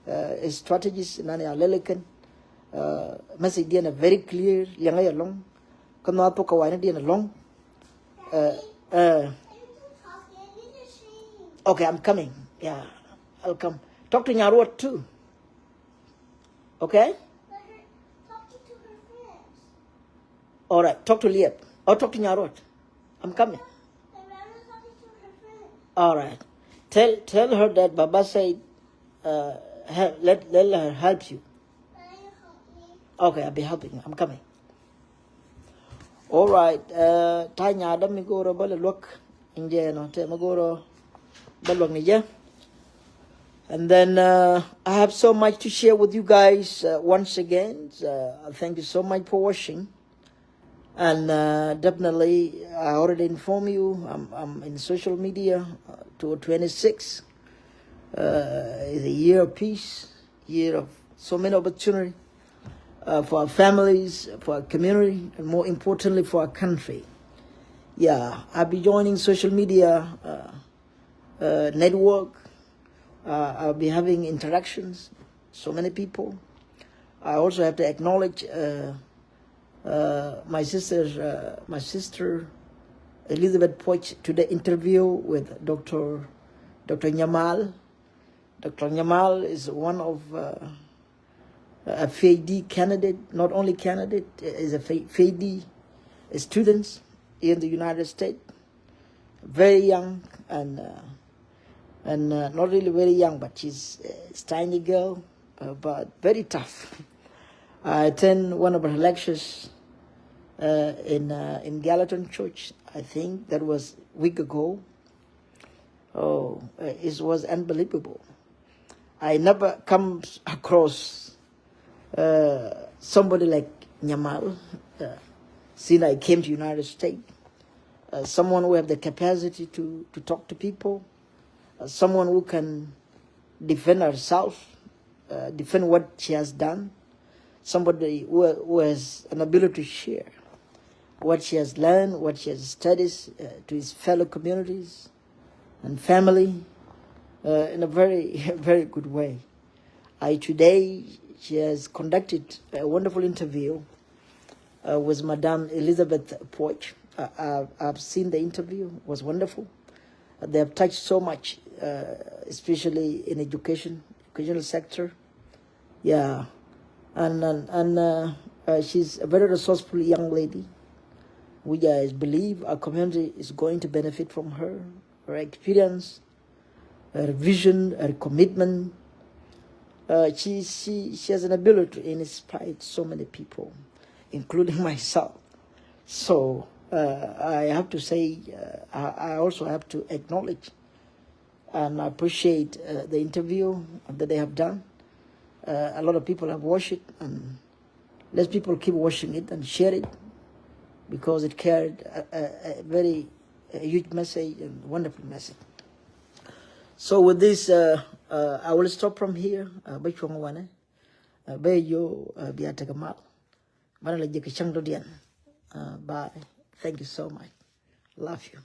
uh, strategies nan ya lɛl kɛn, uh, message diɛn a very clear, liɛŋä yɛ lɔ̱ŋ, kä nhɔa thok kɛ wa̱i̱ni diɛn a lɔ̱ŋ. Uh, uh, okay, I'm coming. Yeah, I'll come. Talk to Nyaruot too. Okay? All right, talk to Liep. Or talk to Nyaruot. I'm coming. All right. Tell, tell her that Baba said, uh, help, let, let her help you. Okay, I'll be helping. I'm coming. All right. Uh, ta̱a̱ nyaadä mi go̱o̱rä bä lɛ luäk in jɛ nɔ, tɛ mi go̱o̱rä bä luäk ni jɛ. And then, uh, I have so much to share with you guys, uh, once again. Uh, thank you so much for watching. And, uh, definitely, I already inform you, I'm, I'm in social media, uh, to twenty-six. Uh, is a year of peace, year of so many opportunity, uh, for our families, for our community, and more importantly for our country. Yeah, I'll be joining social media, uh, uh, network. Uh, I'll be having interactions, so many people. I also have to acknowledge, uh, uh, my sister, uh, my sister Elizabeth Puɔc to the interview with Doctor, Doctor Nyamal. Doctor Nyamal is one of, uh, a PhD candidate, not only candidate, is a PhD students in the United States. Very young and, uh, and, uh, not really very young, but she's a tiny girl, uh, but very tough. I attend one of her lectures, uh, in, uh, in Gallatin Church. I think that was a week ago. Oh, uh, it was unbelievable. I never come across, uh, somebody like Nyamal, uh, since I came to United States. Uh, someone who have the capacity to, to talk to people, uh, someone who can defend herself, uh, defend what she has done, somebody who, who has an ability to share what she has learned, what she has studied, uh, to his fellow communities and family, uh, in a very, very good way. I, today, she has conducted a wonderful interview, uh, with Madame Elizabeth Puɔc. Uh, I've, I've seen the interview, it was wonderful. Uh, they have touched so much, uh, especially in education, educational sector. Yeah, and, and, and, uh, uh, she's a very resourceful young lady, which I believe our community is going to benefit from her, her experience, her vision, her commitment. Uh, she, she, she has an ability to inspire so many people, including myself. So uh, I have to say, uh, I, I also have to acknowledge and appreciate uh, the interview that they have done. Uh, a lot of people have watched it, and let people keep watching it and share it, because it carried a, a, a very a huge message and wonderful message. So with this, uh, uh, I will stop from here. Uh, bä cuɔ̱ŋ wanɛ. Uh, bä yo uh, bia tekɛ mal. Banɛ la jɛ kɛ cäŋ dɔ̱diɛn. Uh, bye. Thank you so much. Love you.